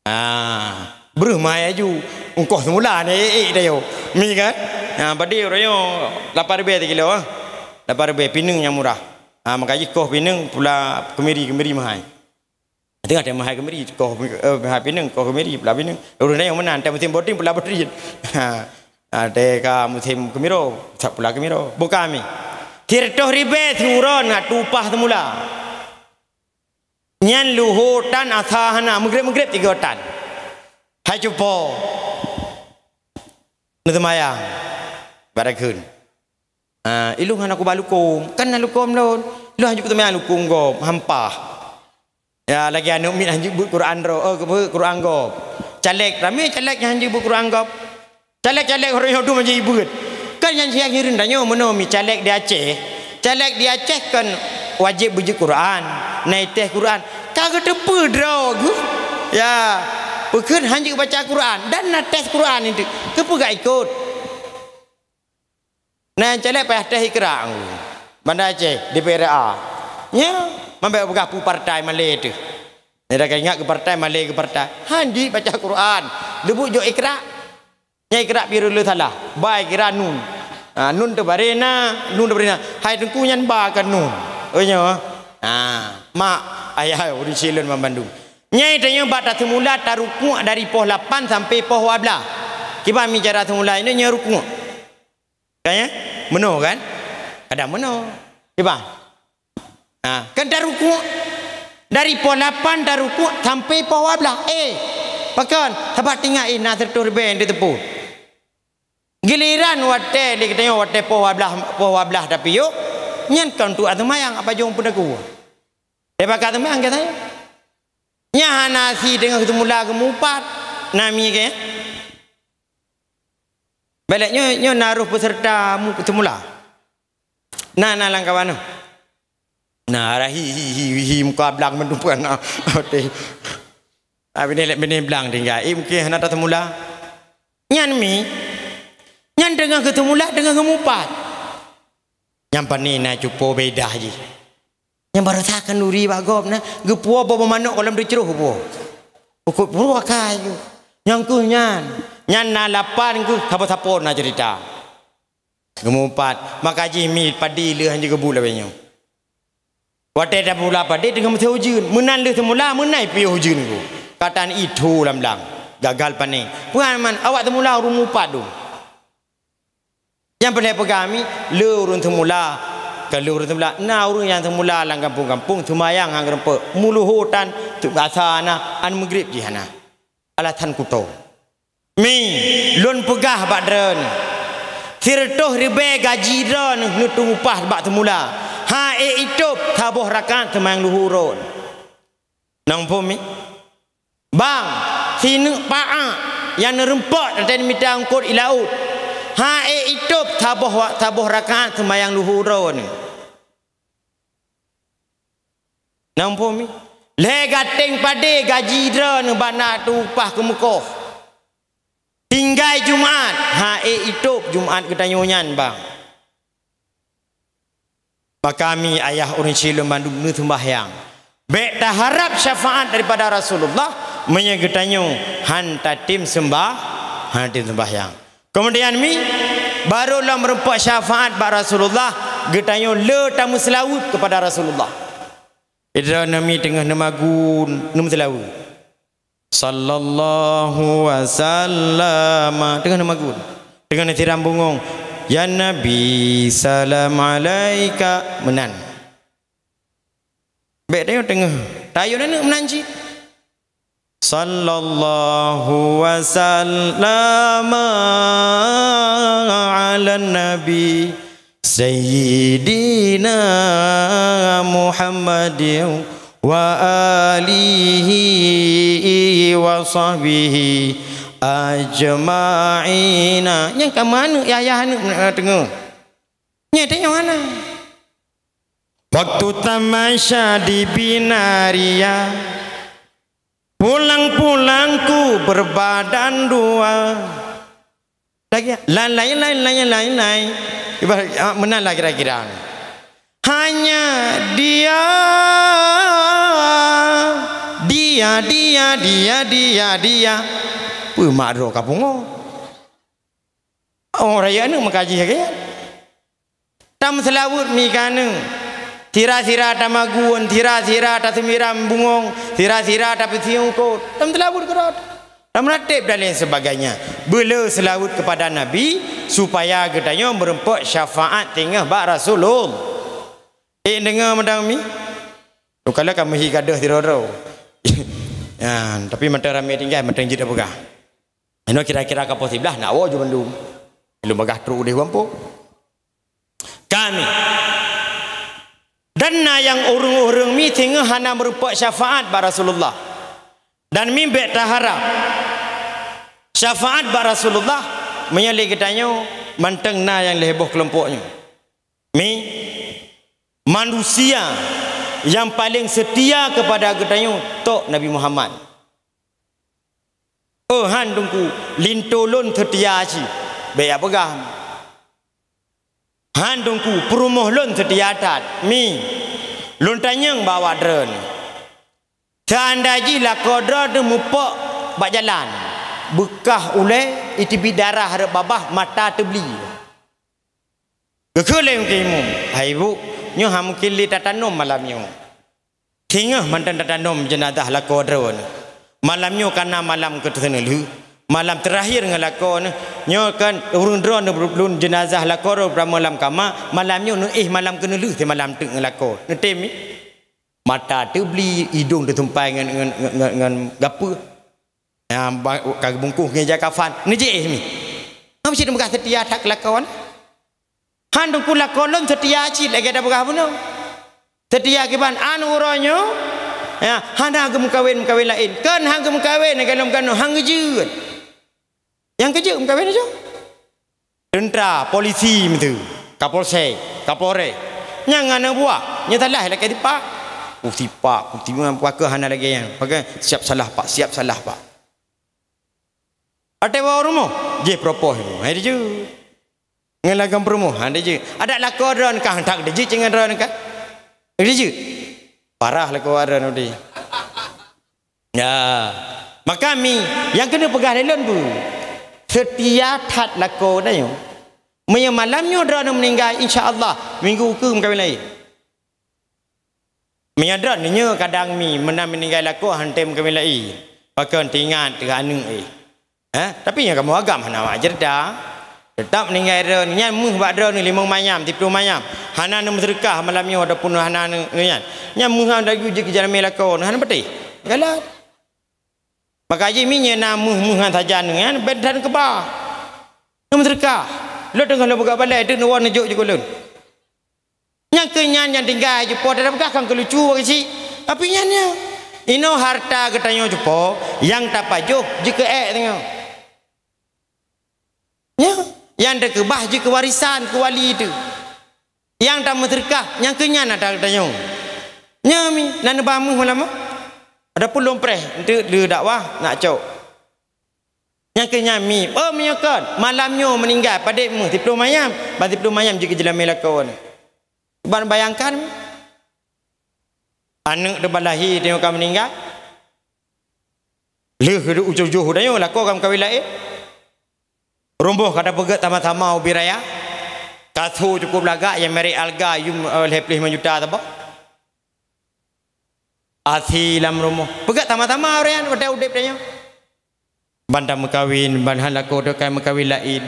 Ah, breuh mai aju. Ongkoh seumula ni, eh, eh, dayo. Mi kan? Ah, padum uroe nyoe lapan ribée sikilo, ah. Lapan ribée pineung nyang murah. Ah, maka jih koh pineung pula keumiri, keumiri mahai. Teuka teuh mahai keumiri, koh, eh, mahai pineung, koh keumiri, pula pineung. Ureuëng laén meunan, teuka musém bording, pula bording. Ha, ha, teuka musém keumiro, sa-, pula keumiro. Buka mi. Sireutoh ribée siuroe na tupah seumula. Nyan luho tan asa hana, meugreb-meugreb tiga tan. Hai cupo. Neuseumayang. Barakun. Ah, ilôn hana kuba lukôm. Kan na lukôm lôn. Ilôn hanjeuet kuteumé lukôm gob, hampah. Ya, lagée aneuk miet hanjeuet beuet Quran droe, eh, beuet Quran gob. Caleg, ramé caleg nyang hanjeuet beuet Quran gob. Caleg-caleg ureuëng nyoe dum hanjeuet beuet. Kan nyang siang hireuen tanyoe meunoe mi caleg di Aceh. Caleg di Aceh kan wajéb beujeuet Quran, na itéh Quran. Ka geuteupeue droe geuh. Ya, peukeuet hanjeuet baca Quran dan na tes Quran itu. Keupeue gak ikot? Nah, nyang caleg payah tes Iqra. Banda Aceh, D P R A. Nya, mambek peugah peue partai malée teuh. Nyan ka ingat keu partai, malée keu partai. Hanjeuet baca Quran. Leubeh jok Iqra. Nya Iqra pih le salah. Ba Iqra nun. Ha, nun teubaré na, nun teubaré na. Hai Teungku nyan ba ka nun. Oh nyoe. Ha, mak, ayah, ureuëng silon banmandum. Nyai tanyoe bak taseumula tarukuk dari poh lapan sampai poh dua belas. Kiban mi cara seumula inong nyoe rukuk. Kan ya? Meunoe kan? Kadang meunoe. Kiban. Ha, kan tarukuk dari poh lapan tarukuk sampai poh dua belas. Eh, pakon? Sabab teuingat, eh, na sireutoh ribée di teupeu. Giliran watée lé geutanyoe watée poh dua belas, poh dua belas tapiôh, nyan kon tuan seumayang apa jong peunaku. Dia bakal seumayang kata. Nya hana si teungoh seumula geumupat. Na mi ke? Balek nyoe, nyoe na roh peserta mu-, seumula. Na, na lam kawan tu. Na, ada hi, hi, hi, hi, muka blang meudupeue na. Oke. Ah, binéh lé-, binéh blang tinggai. Eh, mungkin hana taseumula. Nyan mi. Nyan teungoh geuseumula, teungoh geumupat. Nyang pane na cupo beda jih. Nyang baroesa khanduri bak gob na, geupuwoe boh manok goh lom teucroh puwoe. Ukot puru akai tu. Nyang keuh nyan. Nyan na lapan keuh sapo-sapo na cerita. Geumupat, maka jih mi padi lheueh hanjeuet geubuet lagée nyoe. Watée tapula padi teungoh meuseue ujeuen, meunan lheueh seumula, meunan piôh ujeuen ku. Katan itho lam blang, gagal pané. Peue man awak seumula ureuëng mupat dum. Nyang peureulée peugah mi, le ureuëng seumula, ka le ureuëng seumula, na ureuëng nyang seumula lam gampông-gampông seumayang han geurumpok, meuluho tan, asa na, an meugrib jih hana. Alasan kuto. Mi, lôn peugah bak droeneuh, sireutoh ribée gaji droeneuh neuteumupah bak seumula, han ék itôb saboh rakaat seumayang luhô droeneuh. Nang phom mi? Bang, sineuk paak nyang neurumpok watée mita eungkot i laôt, han ék itôb saboh wa-, saboh rakaat seumayang luhô droeneuh. Nang phom mi? Lhée gateng padé gaji droeneuh bak na teupah keumeukoh. Tinggai Jumat, han ék itôb Jumat geutanyoe nyan, bang. Maka mi ayah ureuëng silom bandum neuseumbahyang. Bék taharab syafaat daripada Rasulullah, meunyoe geutanyoe han tatem seumbah-, han tatem seumbahyang. Keumudian mi, Barô lom meurumpok syafaat bak Rasulullah, geutanyoe le tameuseulaweuet keupada Rasulullah. Idroe nami teungoh neumagun, neumeuseulaweuet. Sallallahu wasallam. Teungoh neumagun. Teungoh neutiram bungong. Ya Nabi, salam alaika. Meunan. Bèk tanyoe teungoh. Tayue aneuk meunan cit. Sallallahu wasallam ala nabi sayyidina Muhammadin wa alihi wa sahbihi ajma'ina. Nyang ka meuaneuk, yah-yah aneuk teungoh. Nyan tanyoe hana. Waktu tamasya di Binaria, pulang-pulang ku berbadan dua. Lagi, lan lain, lain, lain, lain, lain. Ibarat, ah, meunan lah kira-kira. Hanya dia, dia, dia, dia, dia, dia. Peue mak droe ka pungo? Oh, rayeuk aneuk meukaji lagèe nyan. Tameuseulaweuet mi keu aneuk. Sira-sira tamagun, sira-sira taseumiram bungong, sira-sira tapeusiung kot. Tameuseulaweuet keudroe. Tameurateb dan lain sebagainya. Beule seulaweuet keupada Nabi, supaya geutanyoe meurumpok syafaat teungoh bak Rasulullah. Eh, deungoe mantong mi? Lôn kalon ka meuhi gadôh sidroe-droe. Ya, tapi mantong ramé tinggai, mantong jeuet peugah. Inoe kira-kira ka poh siblaih, nak woe ju bandum. Lôn bagah trok udeh gampông. Kami. Dan na nyang ureueng-ureueng mi singoh hana meurumpok syafaat bak Rasulullah. Dan mi bèk taharap syafaat bak Rasulullah meunyoe lé geutanyoe mantong na nyang lhèe boh keulompok nyoe. Mi, manusia nyang paleng seutia keupada geutanyoe tok Nabi Muhammad. Oh, han Teungku, linto lôn seutia cit. Bèk jak peugah. Han Teungku, peurumoh lôn seutia that. Mi, lôn tanyong bak awak droeneuh. Seandai jih lakoe droeneuh meupok bak jalan, beukah ulèe, iteubiet darah rot babah, mata teubli. Geukheun lé Teungku Imum, "Hai Bu, nyoe han mungken lé tatanom malam nyoe." Singoh mantong tatanom jeunazah lakoe droeneuh. Malam nyoe ka na malam keu teuneulheueh. Malam teurakhir ngon lakoe neuh. Nyoe kan ureueng droeneuh lôn jeunazah lakoe droeneuh beurama lam kama, malam nyoe neuéh malam keuneulheueh simalam teuk ngon lakoe. Neutem mi? Mata teubli, idong teusumpai ngon, ngon, ngon, ngon, ngon gapeue. Nyang ba-, ka geubungkôh ngon ija kafan. Neujiéh mi? Hana cit neupeugah seutia that keu lakoe neuh. Han Teungku, lakoe lôn seutia cit lagèe tapeugah bunoe. Seutia kiban, an uroe nyoe, ya, hana geumeukawen meukawen laén. Kon han geumeukawen lagèe lom keunoe, han geujeuet. Nyang keujeuet meukawen nyoe? Teuntra, polisi meuteue, kapolsek, kapolres. Nyang aneuk buah, nyoe salah lakèe sipak. Ku sipak, ku sipak, pakon hana lagèe nyan. Pakon siap salah, Pak, siap salah, Pak. Watèe woe u rumoh, jih propos nyoe. Hai dijeuet. Ngon lagèe peurumoh, ha, dijeuet. Adak lakoe droeneuh kah, tak dijeuet cit ngon droeneuh kah. Dijeuet. Parah lakoe droeneuh di. Ya. Maka mi, nyang keuneuk peugah lé lôn bu. Seutia that lakoe tanyoe. Meunyoe malam nyoe droeneuh meuninggai, insya Allah, minggu ukeue meukawen laén. Meunyoe droeneuh nyoe kadang mi, meunan meuninggai lakoe han tem meukawen laén. Pakon teuingat keu aneuk, eh. Ha? Tapi nyang kamoe agam hana awak ceurita. Teutap meuninggai droeneuh, nyan meuh bak droeneuh limong manyam, siplôh manyam. Hana neumeuseudeukah malam nyoe ataupun hana neu-, nyan. Nyan meuh laju jeuet keu jameun lakoe, hana patéh. Galak. Maka jih mi nyan na meuh-meuh nyan sajan nyan, bèk that neukeubah. Neumeuseudeukah. Lôn teungoh lôn peugah balèe, teuk neuwoe neujok jikeu lôn. Nyang keu nyan nyang tinggai jipo tapeugah kan keu lucu bak geuchik. Tapi nyan nyan. Inoe harta geutanyoe jipo, nyang tapajoh jikeu ék tanyoe. Nyan, nyang teukeubah jikeu warisan keu wali teuh. Nyang tameuseudeukah, nyang keu nyan ata geutanyoe. Nyan mi, na neuba meuh malam nyoe. Adapun lôn preh, enteuk lé dakwah, nak cok. Nyang keu nyan mi, oh meunyoe kon, malam nyoe meuninggai, padeb meuh, siplôh manyam, ban siplôh manyam jeuet keu jameun lakoe. Ban bayangkan, aneuk teuh ban lahé tanyoe ka meuninggai. Lheueh ujoh-ujoh tanyoe lakoe ka meukawen laén. Rumoh ka tapeugét sama-sama ubé raya. Kasô cukup lagak, nyang merek Alga, yum, eh, lhèe plôh limong juta saboh. Asi lam rumoh. Peugét sama-sama ureueng nyan, watèe udép tanyoe. Ban tameukawen, ban hana lakoe teuka meukawen laén.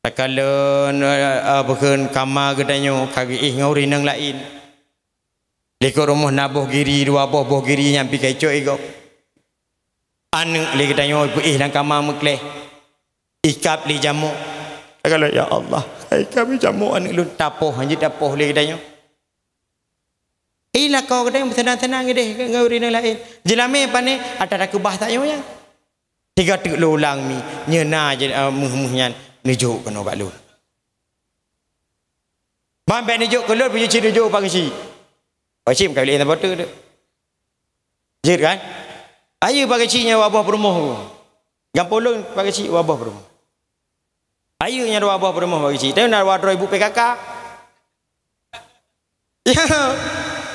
Takalon, eh, eh, bukon kama geutanyoe, ka geuéh ngon ureueng nyang laén. Likot rumoh na boh giri, dua boh, boh giri nyan pih ka icok igob. Aneuk lé geutanyoe peuéh lam kama meukléh. Ikab lé jamok. Takalon, "Ya Allah, ikab lé jamok aneuk lôn." Tapoh, hanjeuet tapoh lé geutanyoe. Eh, lakoe geutanyoe meuseunang-seunang idéh ngon ureueng nyang laén. Jeulamé pané atra takeubah tanyoe nyan. Sigoe teuk lôn ulang mi, nyoe na jeuet, eh, méuh-méuh nyan neujok keunoe bak lôn. Ban bèk neujok keu lôn, peue jeuet cit neujok Pak Geuchik. Pak Geuchik meukawen laén saboh teuk. Jeuet kan? Ayeue Pak Geuchik nyan dua boh peurumoh. Gampông lôn Pak Geuchik dua boh peurumoh. Ayeue nyan dua boh peurumoh Pak Geuchik. Tapi na dua droe ibu P K K. Ya.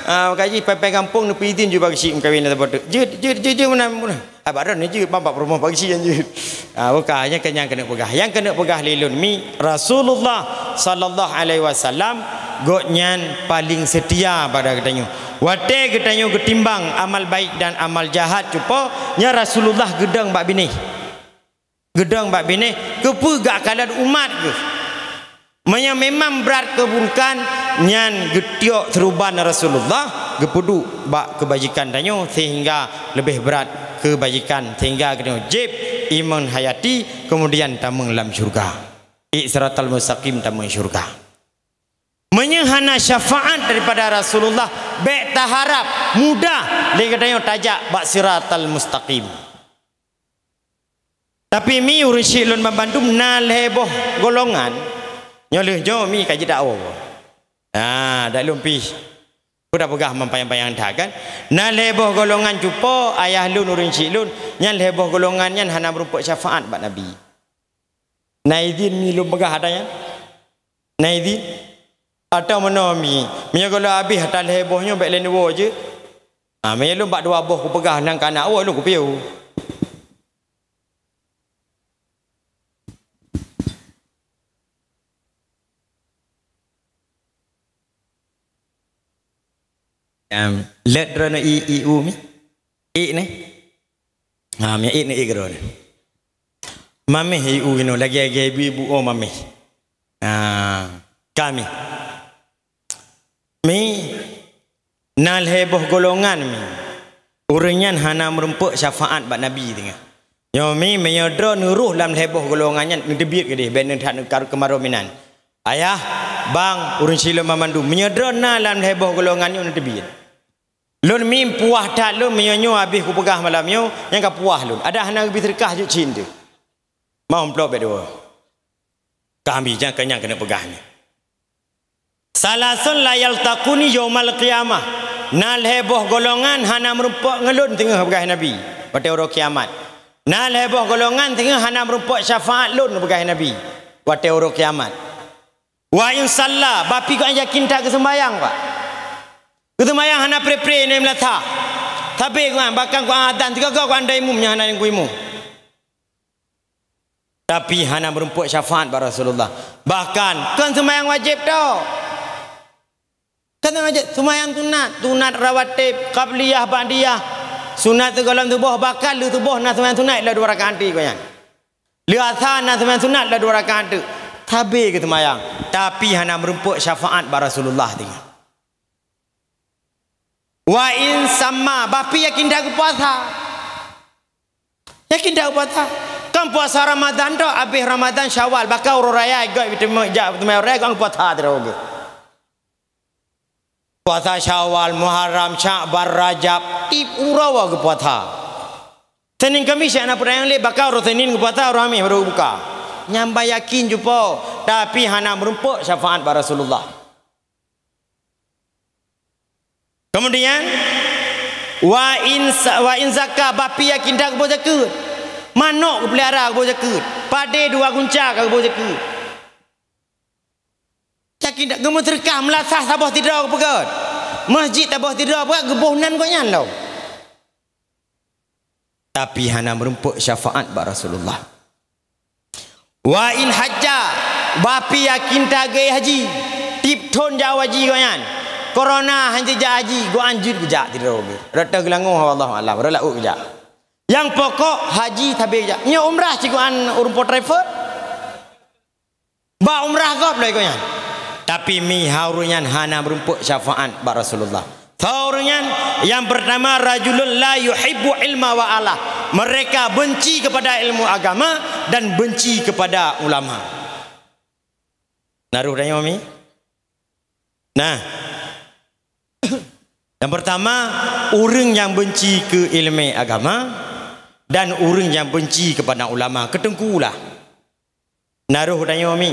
Ah, maka jih pèng-pèng gampông neupeuidhin ju Pak Geuchik meukawen lam saboh teuk. Jeuet, jeuet, jeuet, jeuet meunan, meunan. Ah, bak droeneuh jeuet, ban bak peurumoh Pak Geuchik nyan jeuet. Ah, bukan, nyan keuh nyang keuneuk peugah. Nyang keuneuk peugah lé lôn mi, Rasulullah sallallahu alaihi wasallam, gobnyan paléng seutia bak geutanyoe. Watèe geutanyoe geutimbang amal baik dan amal jahat cupo, nyan Rasulullah geudong bak binéh. Geudong bak binéh, keupeue geukalon umat geuh. Meunyoe memang brat keuburukan, nyan geutiok seuruban Rasulullah, geupeuduek bak keubajikan tanyoe seuhingga leubeh brat keubajikan seuhingga geutanyoe jieb iman hayati, keumudian tamong lam syeuruga. Iq siratal mustaqim tamong syeuruga. Meunyoe hana syafaat daripada Rasulullah, bèk taharab mudah lé geutanyoe tajak bak siratal mustaqim. Tapi mi ureueng syik lôn banmandum na lhèe boh golongan. Nyoe lheueh nyoe mi ka jidakwa. Ah, dak lôn pih. Peue tapeugah meupayan-payan that kan? Na lhèe boh golongan cupo ayah lôn ureueng syik lôn, nyan lhèe boh golongan nyan hana meurumpok syafaat bak Nabi. Na idhin mi lôn peugah ata nyan? Na idhin? Atau meunoe mi, meunyoe gohlom habéh ata lhèe boh nyoe bèk lé neuwoe jeuet. Ha, meunyoe lôn bak dua boh kupeugah nyan ka na woe lôn kupiôh. Em, lét droeneuh i, i u mi. Ik neh. Ha, mi ik neh ik droeneuh. Maméh i u inoe lagèe-lagèe ibu-ibu, oh, maméh. Ha, kami. Mi, na lhèe boh golongan mi. Ureueng nyan hana meurumpok syafaat bak Nabi teungoh. Nyoe mi, meunyoe droeneuh rôh lam lhèe boh golongan nyan, neuteubiet keudéh, bèk neuh that neukaru keumaroh meunan. Ayah, bang, ureueng syik lôn banmandum, meunyoe droeneuh na lam lhèe boh golongan nyoe, neuteubiet. Lôn mi puah that lôn meunyoe nyoe habéh kupeugah malam nyoe, nyang ka puah lôn. Adak hana geubri seudeukah jeuet cit teuh. Mau amplop bèk dua. Kami nyang keu nyang keuneuk peugah nyoe. Salasun la yaltaquni yaumal qiyamah. Na lhèe boh golongan hana meurumpok ngon lôn teungoh peugah Nabi, watèe uroe kiamat. Na lhèe boh golongan teungoh hana meurumpok syafaat lôn peugah Nabi, watèe uroe kiamat. Wa in shalla, bapi gobnyan yakin that geuseumayang, Pak. Geuseumayang hana pre-pre nyan meulasa. Sabe gobnyan, bahkan gobnyan adan sigoe-goe gobnyan dai imum nyang hana nyang kuimu. Tapi hana meurumpok syafaat bak Rasulullah. Bahkan kon seumayang wajéb tok. Kon seumayang wajéb, seumayang sunat, sunat rawatib, qabliyah, ba'diyah. Sunat sigohlom suboh, bahkan lheueh suboh na seumayang sunat lheueh dua rakaat teuk gobnyan. Lheueh asa na seumayang sunat lheueh dua rakaat teuk. Sabe geuseumayang, tapi hana meurumpok syafaat bak Rasulullah teungoh. Wa in sama, bapi yakin that geupuasa. Yakin that geupuasa. Kan puasa Ramadan tok, abéh Ramadan Syawal, bahkan uroe raya gèt teuma jak teuma uroe raya kan puasa droe geuh. Puasa Syawal, Muharram, Sya'ban, Rajab, tiep uroe geupuasa. Senin Kamis hana peurayang lé, bahkan uroe Senin geupuasa, uroe Hamis baru buka. Nyan ban yakin cupo, tapi hana meurumpok syafaat bak Rasulullah. Kemudian, wa in sa-, wa in zaka, bapi yakin that geuboh zakeuet. Manok geupeulihara geuboh zakeuet. Padé dua gunca ka geuboh zakeuet. Yakin that geumeuseudeukah meulasah saboh sidroe geupeugöt. Masjid saboh sidroe geupeugöt geuboh nan gobnyan lom. Tapi hana meurumpok syafaat bak Rasulullah. Wa in hajja, bah pih yakin tagée haji. Tiep thon jak haji gobnyan. Corona hana jak haji, gobnyan jeuet geujak sidroe geuh. Rot teuh geulangoe, wallahu a'lam, rot laôt geujak. Nyang pokok haji sabé geujak. Nyoe umrah cit gobnyan ureuëng po travel. Ba umrah gob lé gobnyan. Tapi mi ha ureuëng nyan hana meurumpok syafaat bak Rasulullah. Tho ureuëng nyan, yang pertama, rajulun la yuhibbu ilma wa ahlah. Mereka benci kepada ilmu agama dan benci kepada ulama. Na rôh tanyoe mi? Nah. Yang pertama, ureuëng nyang benci keu ileumé agama dan ureuëng nyang benci kepada ulama. Keu teungku lah. Na rôh tanyoe mi.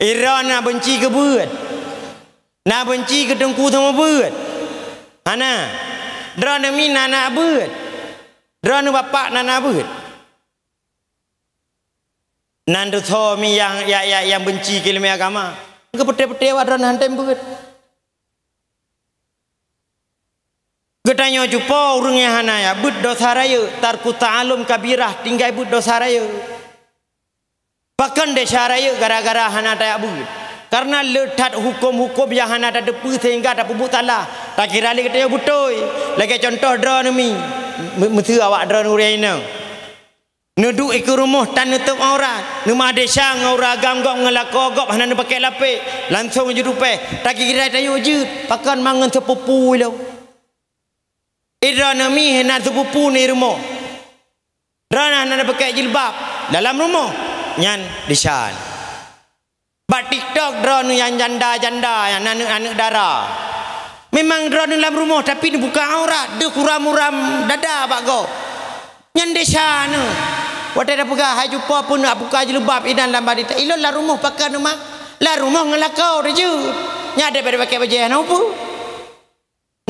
Droeneuh na benci keu beuet? Na benci keu teungku sama beuet? Hana. Droeneuh mi na na beuet? Droeneuh bapak na na beuet? Nan teuh tho mi nyang, nyang, nyang, nyang benci keu ileumé agama. Keu peuté-peuté awak droeneuh han tem beuet. Geutanyoe cupo ureuëng nyang hana jak beuet dosa rayeuk, tarku ta'alum kabirah, tinggai beuet dosa rayeuk. Pakon desya rayeuk gara-gara hana tajak beuet? Karena le that huköm-huköm nyang hana tateupeue sehingga tapeubuet salah. Takira lé geutanyoe beutôi. Lagée cuntoh droeneuh mi, me-, meuseu awak droeneuh ureuëng inong. Neuduek dikeue rumoh tan neutôb aurat. Neuma desya ngon ureuëng agam gob ngon lakoe gob hana neupaké lapék. Langsong jeuet u péh. Takira tanyoe jeuet. Pakon mangat ngon seupupu ilong. Droeneuh mi hana seupupu ni rumoh. Droeneuh hana neupaké jilbab dalam rumoh. Nyan desya. Bak TikTok droeneuh nyang janda-janda, nyang aneuëk-aneuëk dara. Memang droeneuh lam rumoh, tapi neubuka aurat, deuh kuram-uram dada bak gob. Nyan desya neuh. Watée tapeugah, "Hai cupo peuneuk buka jilbab inan lam barita." Ilôn lam rumoh pakon teuma? Lam rumoh ngon lakoe teujeuet. Nyan daripada pakai bajée hana upeue.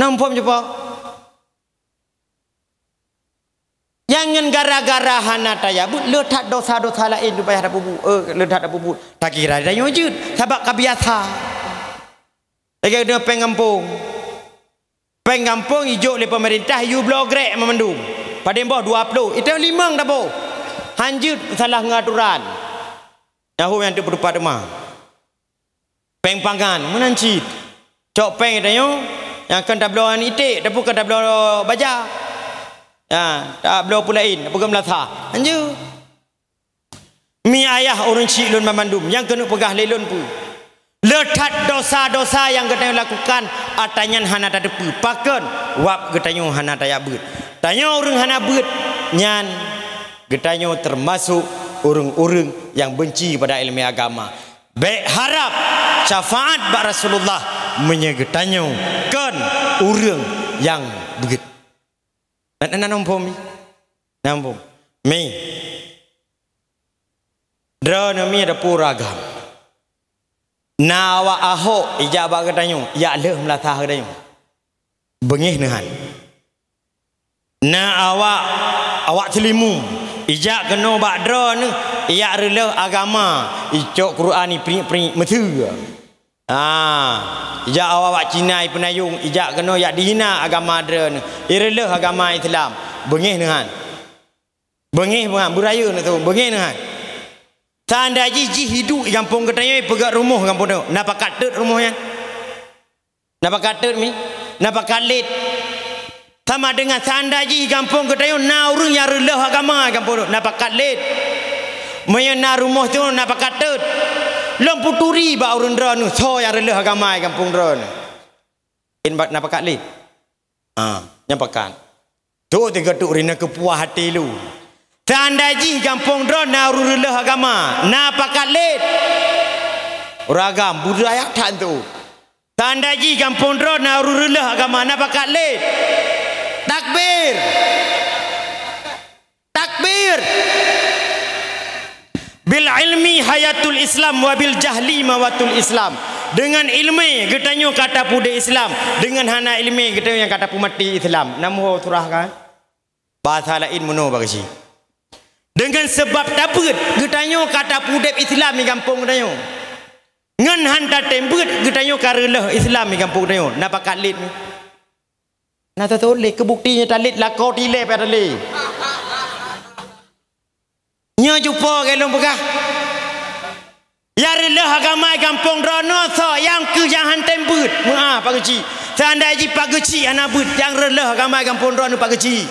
Na muphom cupo? Jangan gara-gara hana tajak beuet, le that dosa-dosa laén payah tapeubuet, eh, le that tapeubuet. Takira tanyoe jeuet, sabab ka biasa. Lagée keunoe péng gampông. Péng gampông ijok lé peumeurintah, yue bloe grek meumandum. Padum boh dua ploh, itong limong taboh. Han jeuet salah ngon aturan. Nyan ho nyang teupeutupat teuma. Péng pangan, meunan cit. Cok péng tanyoe, nyang kon tabloe iték, tapi kon tabloe baja. Ya, tabloe peue laén, tapi kon meulasa. Anjeu. Mi ayah ureuëng chik lôn banmandum, nyang keuneuk peugah lé lôn peue? Le that dosa-dosa nyang geutanyoe lakukan, atra nyan hana tateupeue. Pakon? Wab geutanyoe hana tajak beuet. Tanyoe ureuëng hana beuet, nyan geutanyoe teumasok ureuëng-ureuëng nyang benci keupada ileumé agama. Bék harab syafaat bak Rasulullah meunyoe geutanyoe kon ureuëng nyang beuet. Na, na, na muphom mi? Na muphom? Mi. Droeneuh mi ada pura agam. Na awak Ahok ijak bak geutanyoe, ijak lheueh meulasah geutanyoe. Beungéh neuhan. Na awak, awak Seulimeum, ijak keunoe bak droeneuh, ijak reuleueh agama, icok Quran ipriek-priek meuteue. Ah, ijak awak-awak Cina ipeunayong, ijak keunoe ijak dihina agama droeneuh, ireuleueh agama Islam. Beungéh neuhan. Beungéh, beungéh, beurayeuk neuh tu, beungéh neuhan. Seandai jih, jih hidup di gampông geutanyoe, peugét rumoh gampông tu, na pakat teut rumoh nyan? Na pakat teut mi? Na pakat lét? Sama dengan seandai jih gampông geutanyoe na ureuëng nyang reuleueh agama gampông tu, na pakat lét? Meunyoe na rumoh tu, na pakat teut? Lôn peuturi bak ureuëng droeneuh, soe nyang reuleueh agama gampông droeneuh? In ba-, na pakat lét? Ha, nyang pakat. Tu tiga tu rina keupuah hati lu. Seandai jih gampông droe na ureuëng reuleueh agama, na pakat lét? Ureuëng agam, budaya that tu. Tanda jih gampông droe na ureuëng reuleueh agama, na pakat lé. Takbir! Takbir! Bil ilmi hayatul Islam wa bil jahli mawatul Islam. Dengan ilmu geutanyoe ka tapeudeh Islam, dengan hana ilmu geutanyoe nyang ka tapeumaté Islam. Namuh surah kan? Bahasa laén meunoe bak geuchik. Deungon sabab tabeuet geutanyoe ka tapeudeb Islam di gampông geutanyoe. Ngon han tatem beuet geutanyoe ka reuleueh Islam di gampông geutanyoe. Na pakat lét nyoe? Na tatulét, keu bukti nyoe talét lakoe tilée payah talét. Nyoe cupo keu lôn peugah. Nyang reulôh agama gampông droeneuh soe, nyang keuh nyang han tem beuet. Meu'ah Pak Geuchik. Seandai jih Pak Geuchik hana beuet, nyang reulôh agama gampông droeneuh Pak Geuchik.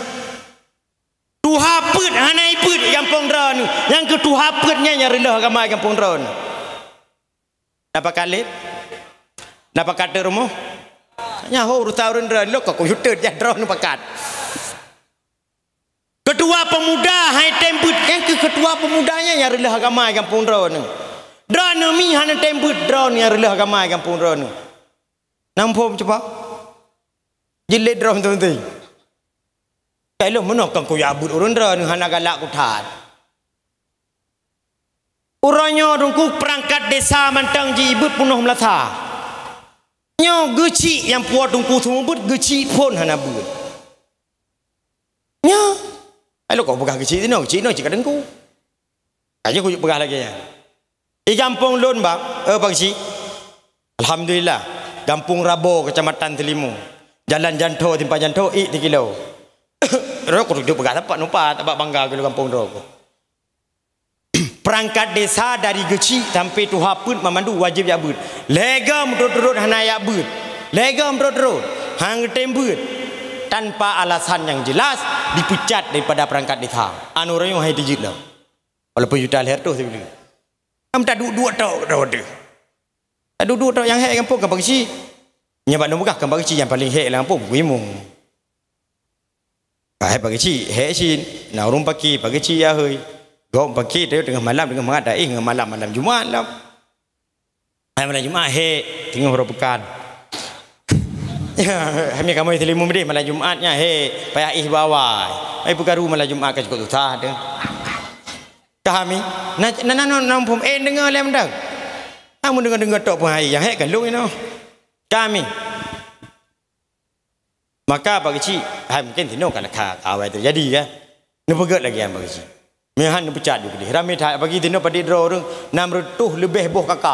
Tuha peuet hana ibeuet gampông droeneuh. Nyang keuh tuha peuet nyan nyang reulôh agama gampông droeneuh. Na pakat lét? Na pakat teuk rumoh? Nyan ho urusan ureueng droeneuh, lôn ka kuyue teuk jak droeneuh pakat. Ketua pemuda hai tem beuet, nyang keuh ketua pemuda nyan nyang reulôh agama gampông droeneuh. Droeneuh mi hana tem beuet, droeneuh nyang reulôh agama gampông droeneuh. Na muphom cuba? Jeuet lé droeneuh teuntèe. Ka ilôn meunoe kon kuyue beuet ureueng droeneuh hana galak kuthat. Uroe nyoe Teungku, peurangkat desa mantong jibeuet peunoh meulasa. Nyoe Geuchik nyang puwoe Teungku seumeubeuet, Geuchik phon hana beuet. Nyoe. Ai lôn ka peugah Geuchik sinoe, Geuchik nyoe cit ka Teungku. Ka jeuet kuyue peugah lagèe nyan. Di gampông lôn, Bang, eh, Pak Geuchik. Alhamdulillah. Gampông Rabo, Kecamatan Seulimeum. Jalan Jantho, Simpang Jantho, ék sikilo. Roh kuduek peugah teumpat nupat, bak bangga keu gampông droe. Peurangkat desa dari Geuchik sampai tuha peuet mamandum wajéb jak beuet. Lhèe goe meuturot-turot hana jak beuet. Lhèe goe meuturot-turot hana tem beuet. Tanpa alasan nyang jelas, dipecat daripada peurangkat desa. Anu ureueng nyoe han teujeuet lom. Walaupun juta lhèe reutôh sibuleuen. Kan taduek-duek tok, tok deh. Taduek-duek tok nyang hék gampông kan Pak Geuchik. Nyan bak lôn peugah kan Pak Geuchik nyang paleng hék lam gampông, Teungku Imum. Hai Pak Geuchik, hék cit. Na ureueng paké, Pak Geuchik ya hôi. Gob paké, teungoh malam, teungoh mangat, dah, eh, teungoh malam, malam Jumat lom. Hai malam Jumat, hék, teungoh uroe peukan. Hai mi kamoe Seulimeum deh, malam Jumat nyan, hék, payah éh bawai. Hai peukaru malam Jumat ka cukôp susah teuh. Ka mi, na, na, na, na, na muphom, eh, deungoe lé mantong. Amun deungoe-deungoe tok pun hai, nyang hék ka lôn inoe. Ka mi. Maka Pak Geuchik, hai mungken sinoe ka, ka, ka awai teujadi kan. Neupeugèt lagèe nyan Pak Geuchik. Meuhan neupecat ju keudeh. Ramé that pagi sinoe padit droe ureueng, nam reutôh leubeh boh KK.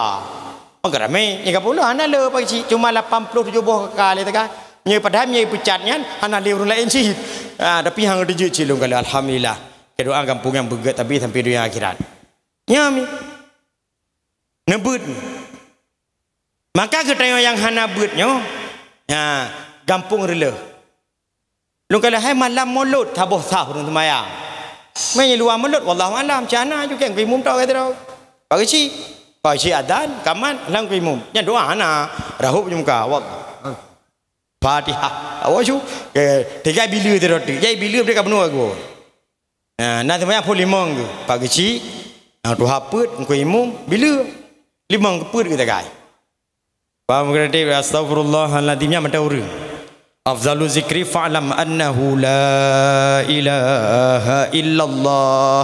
Maka ramé, nyang ka pula hana le Pak Geuchik, cuma lapan ploh tujoh boh KK lé teuka. Nyoe padahai nyoe pecat nyan hana le ureueng laén cit. Ah, tapi han teujeuet cit lôn kala, alhamdulillah. Keu doa gampông nyang beugèt tapi sampai dunia akhirat. Nyan mi. Neubeuet. Maka geutanyoe nyang hana beuet nyoe, ha, gampông reulôh. Lôn kala hai malam Molot saboh sah ureueng seumayang. Meunyoe luwa Molot, wallahu a'lam, cit hana ju kèe Teungku Imum tok ka sidroe. Pak Geuchik, Pak Geuchik adan, kamat, lam Teungku Imum. Nyan doa hana, rahôb ju muka, wallah. Fatihah. Awak cu, eh, tiga bileue sidroe teuk. Jai bileue bri ka bunoe gua. Nah, na seumayang phon limong geuh. Pak Geuchik, nyang tuha peuet, Teungku Imum, bileue. Limong geuh peuet geuh tagai. Paham keu astaghfirullahaladzim nyan mantong ureueng. Afdalu zikri fa'lam annahu la ilaha illallah.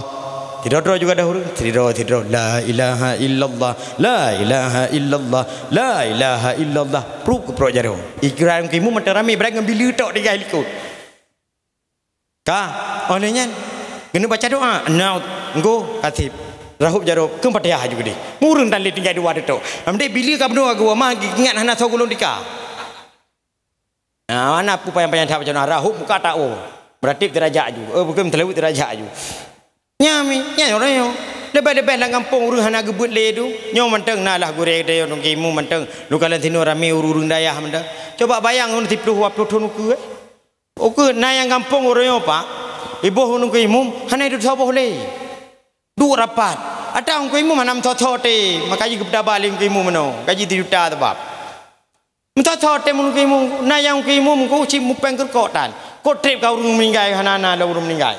Sidroe-droe juga dah ureueng. Sidroe, sidroe. La ilaha illallah. La ilaha illallah. La ilaha illallah. Prup keu prup jaroe. Ikra Teungku Imum mantong ramé, barang ngon bileue tok tinggai likot. Ka, oh lheueh nyan, keuneuk baca doa, na, nggo, kaseb, rahôb jaroe, kheun Fatihah aju keudeh. Ureueng tan lé tinggai dua teutôk. Amdeh bileue ka bunoe geuwa mah, ingat hana soe gulong tika. Nah, hana peue panyang-panyang that baca doa, rahôb muka tak woe. Meuratéb teurajak aju, eh, bukon meuteuleubeuet teurajak aju. Nyan mi, nyan uroe nyoe. Leubeh-leubeh lam gampông ureueng hana geubeuet lé tu. Nyoe mantong na lah gurée geutanyoe Teungku Imum mantong. Luka lam sinoe ramé ureueng-ureueng dayah mantong. Coba bayang ngon siploh dua ploh thon ukeue, eh. Ukeue na nyang gampông uroe nyoe, Pak, iboh Teungku Imum hana iduek saboh lé. Duek rapat. Ata Teungku Imum hana meuthot-thot teuh, maka jih geupeutaba lé Teungku Imum meunoe, gaji sijuta sabab. Meuthot-thot teuh Teungku Imum, na nyang Teungku Imum ku cit mupéng keurukok tan. Kok treb ka ureueng meuninggai hana na lom ureueng meuninggai.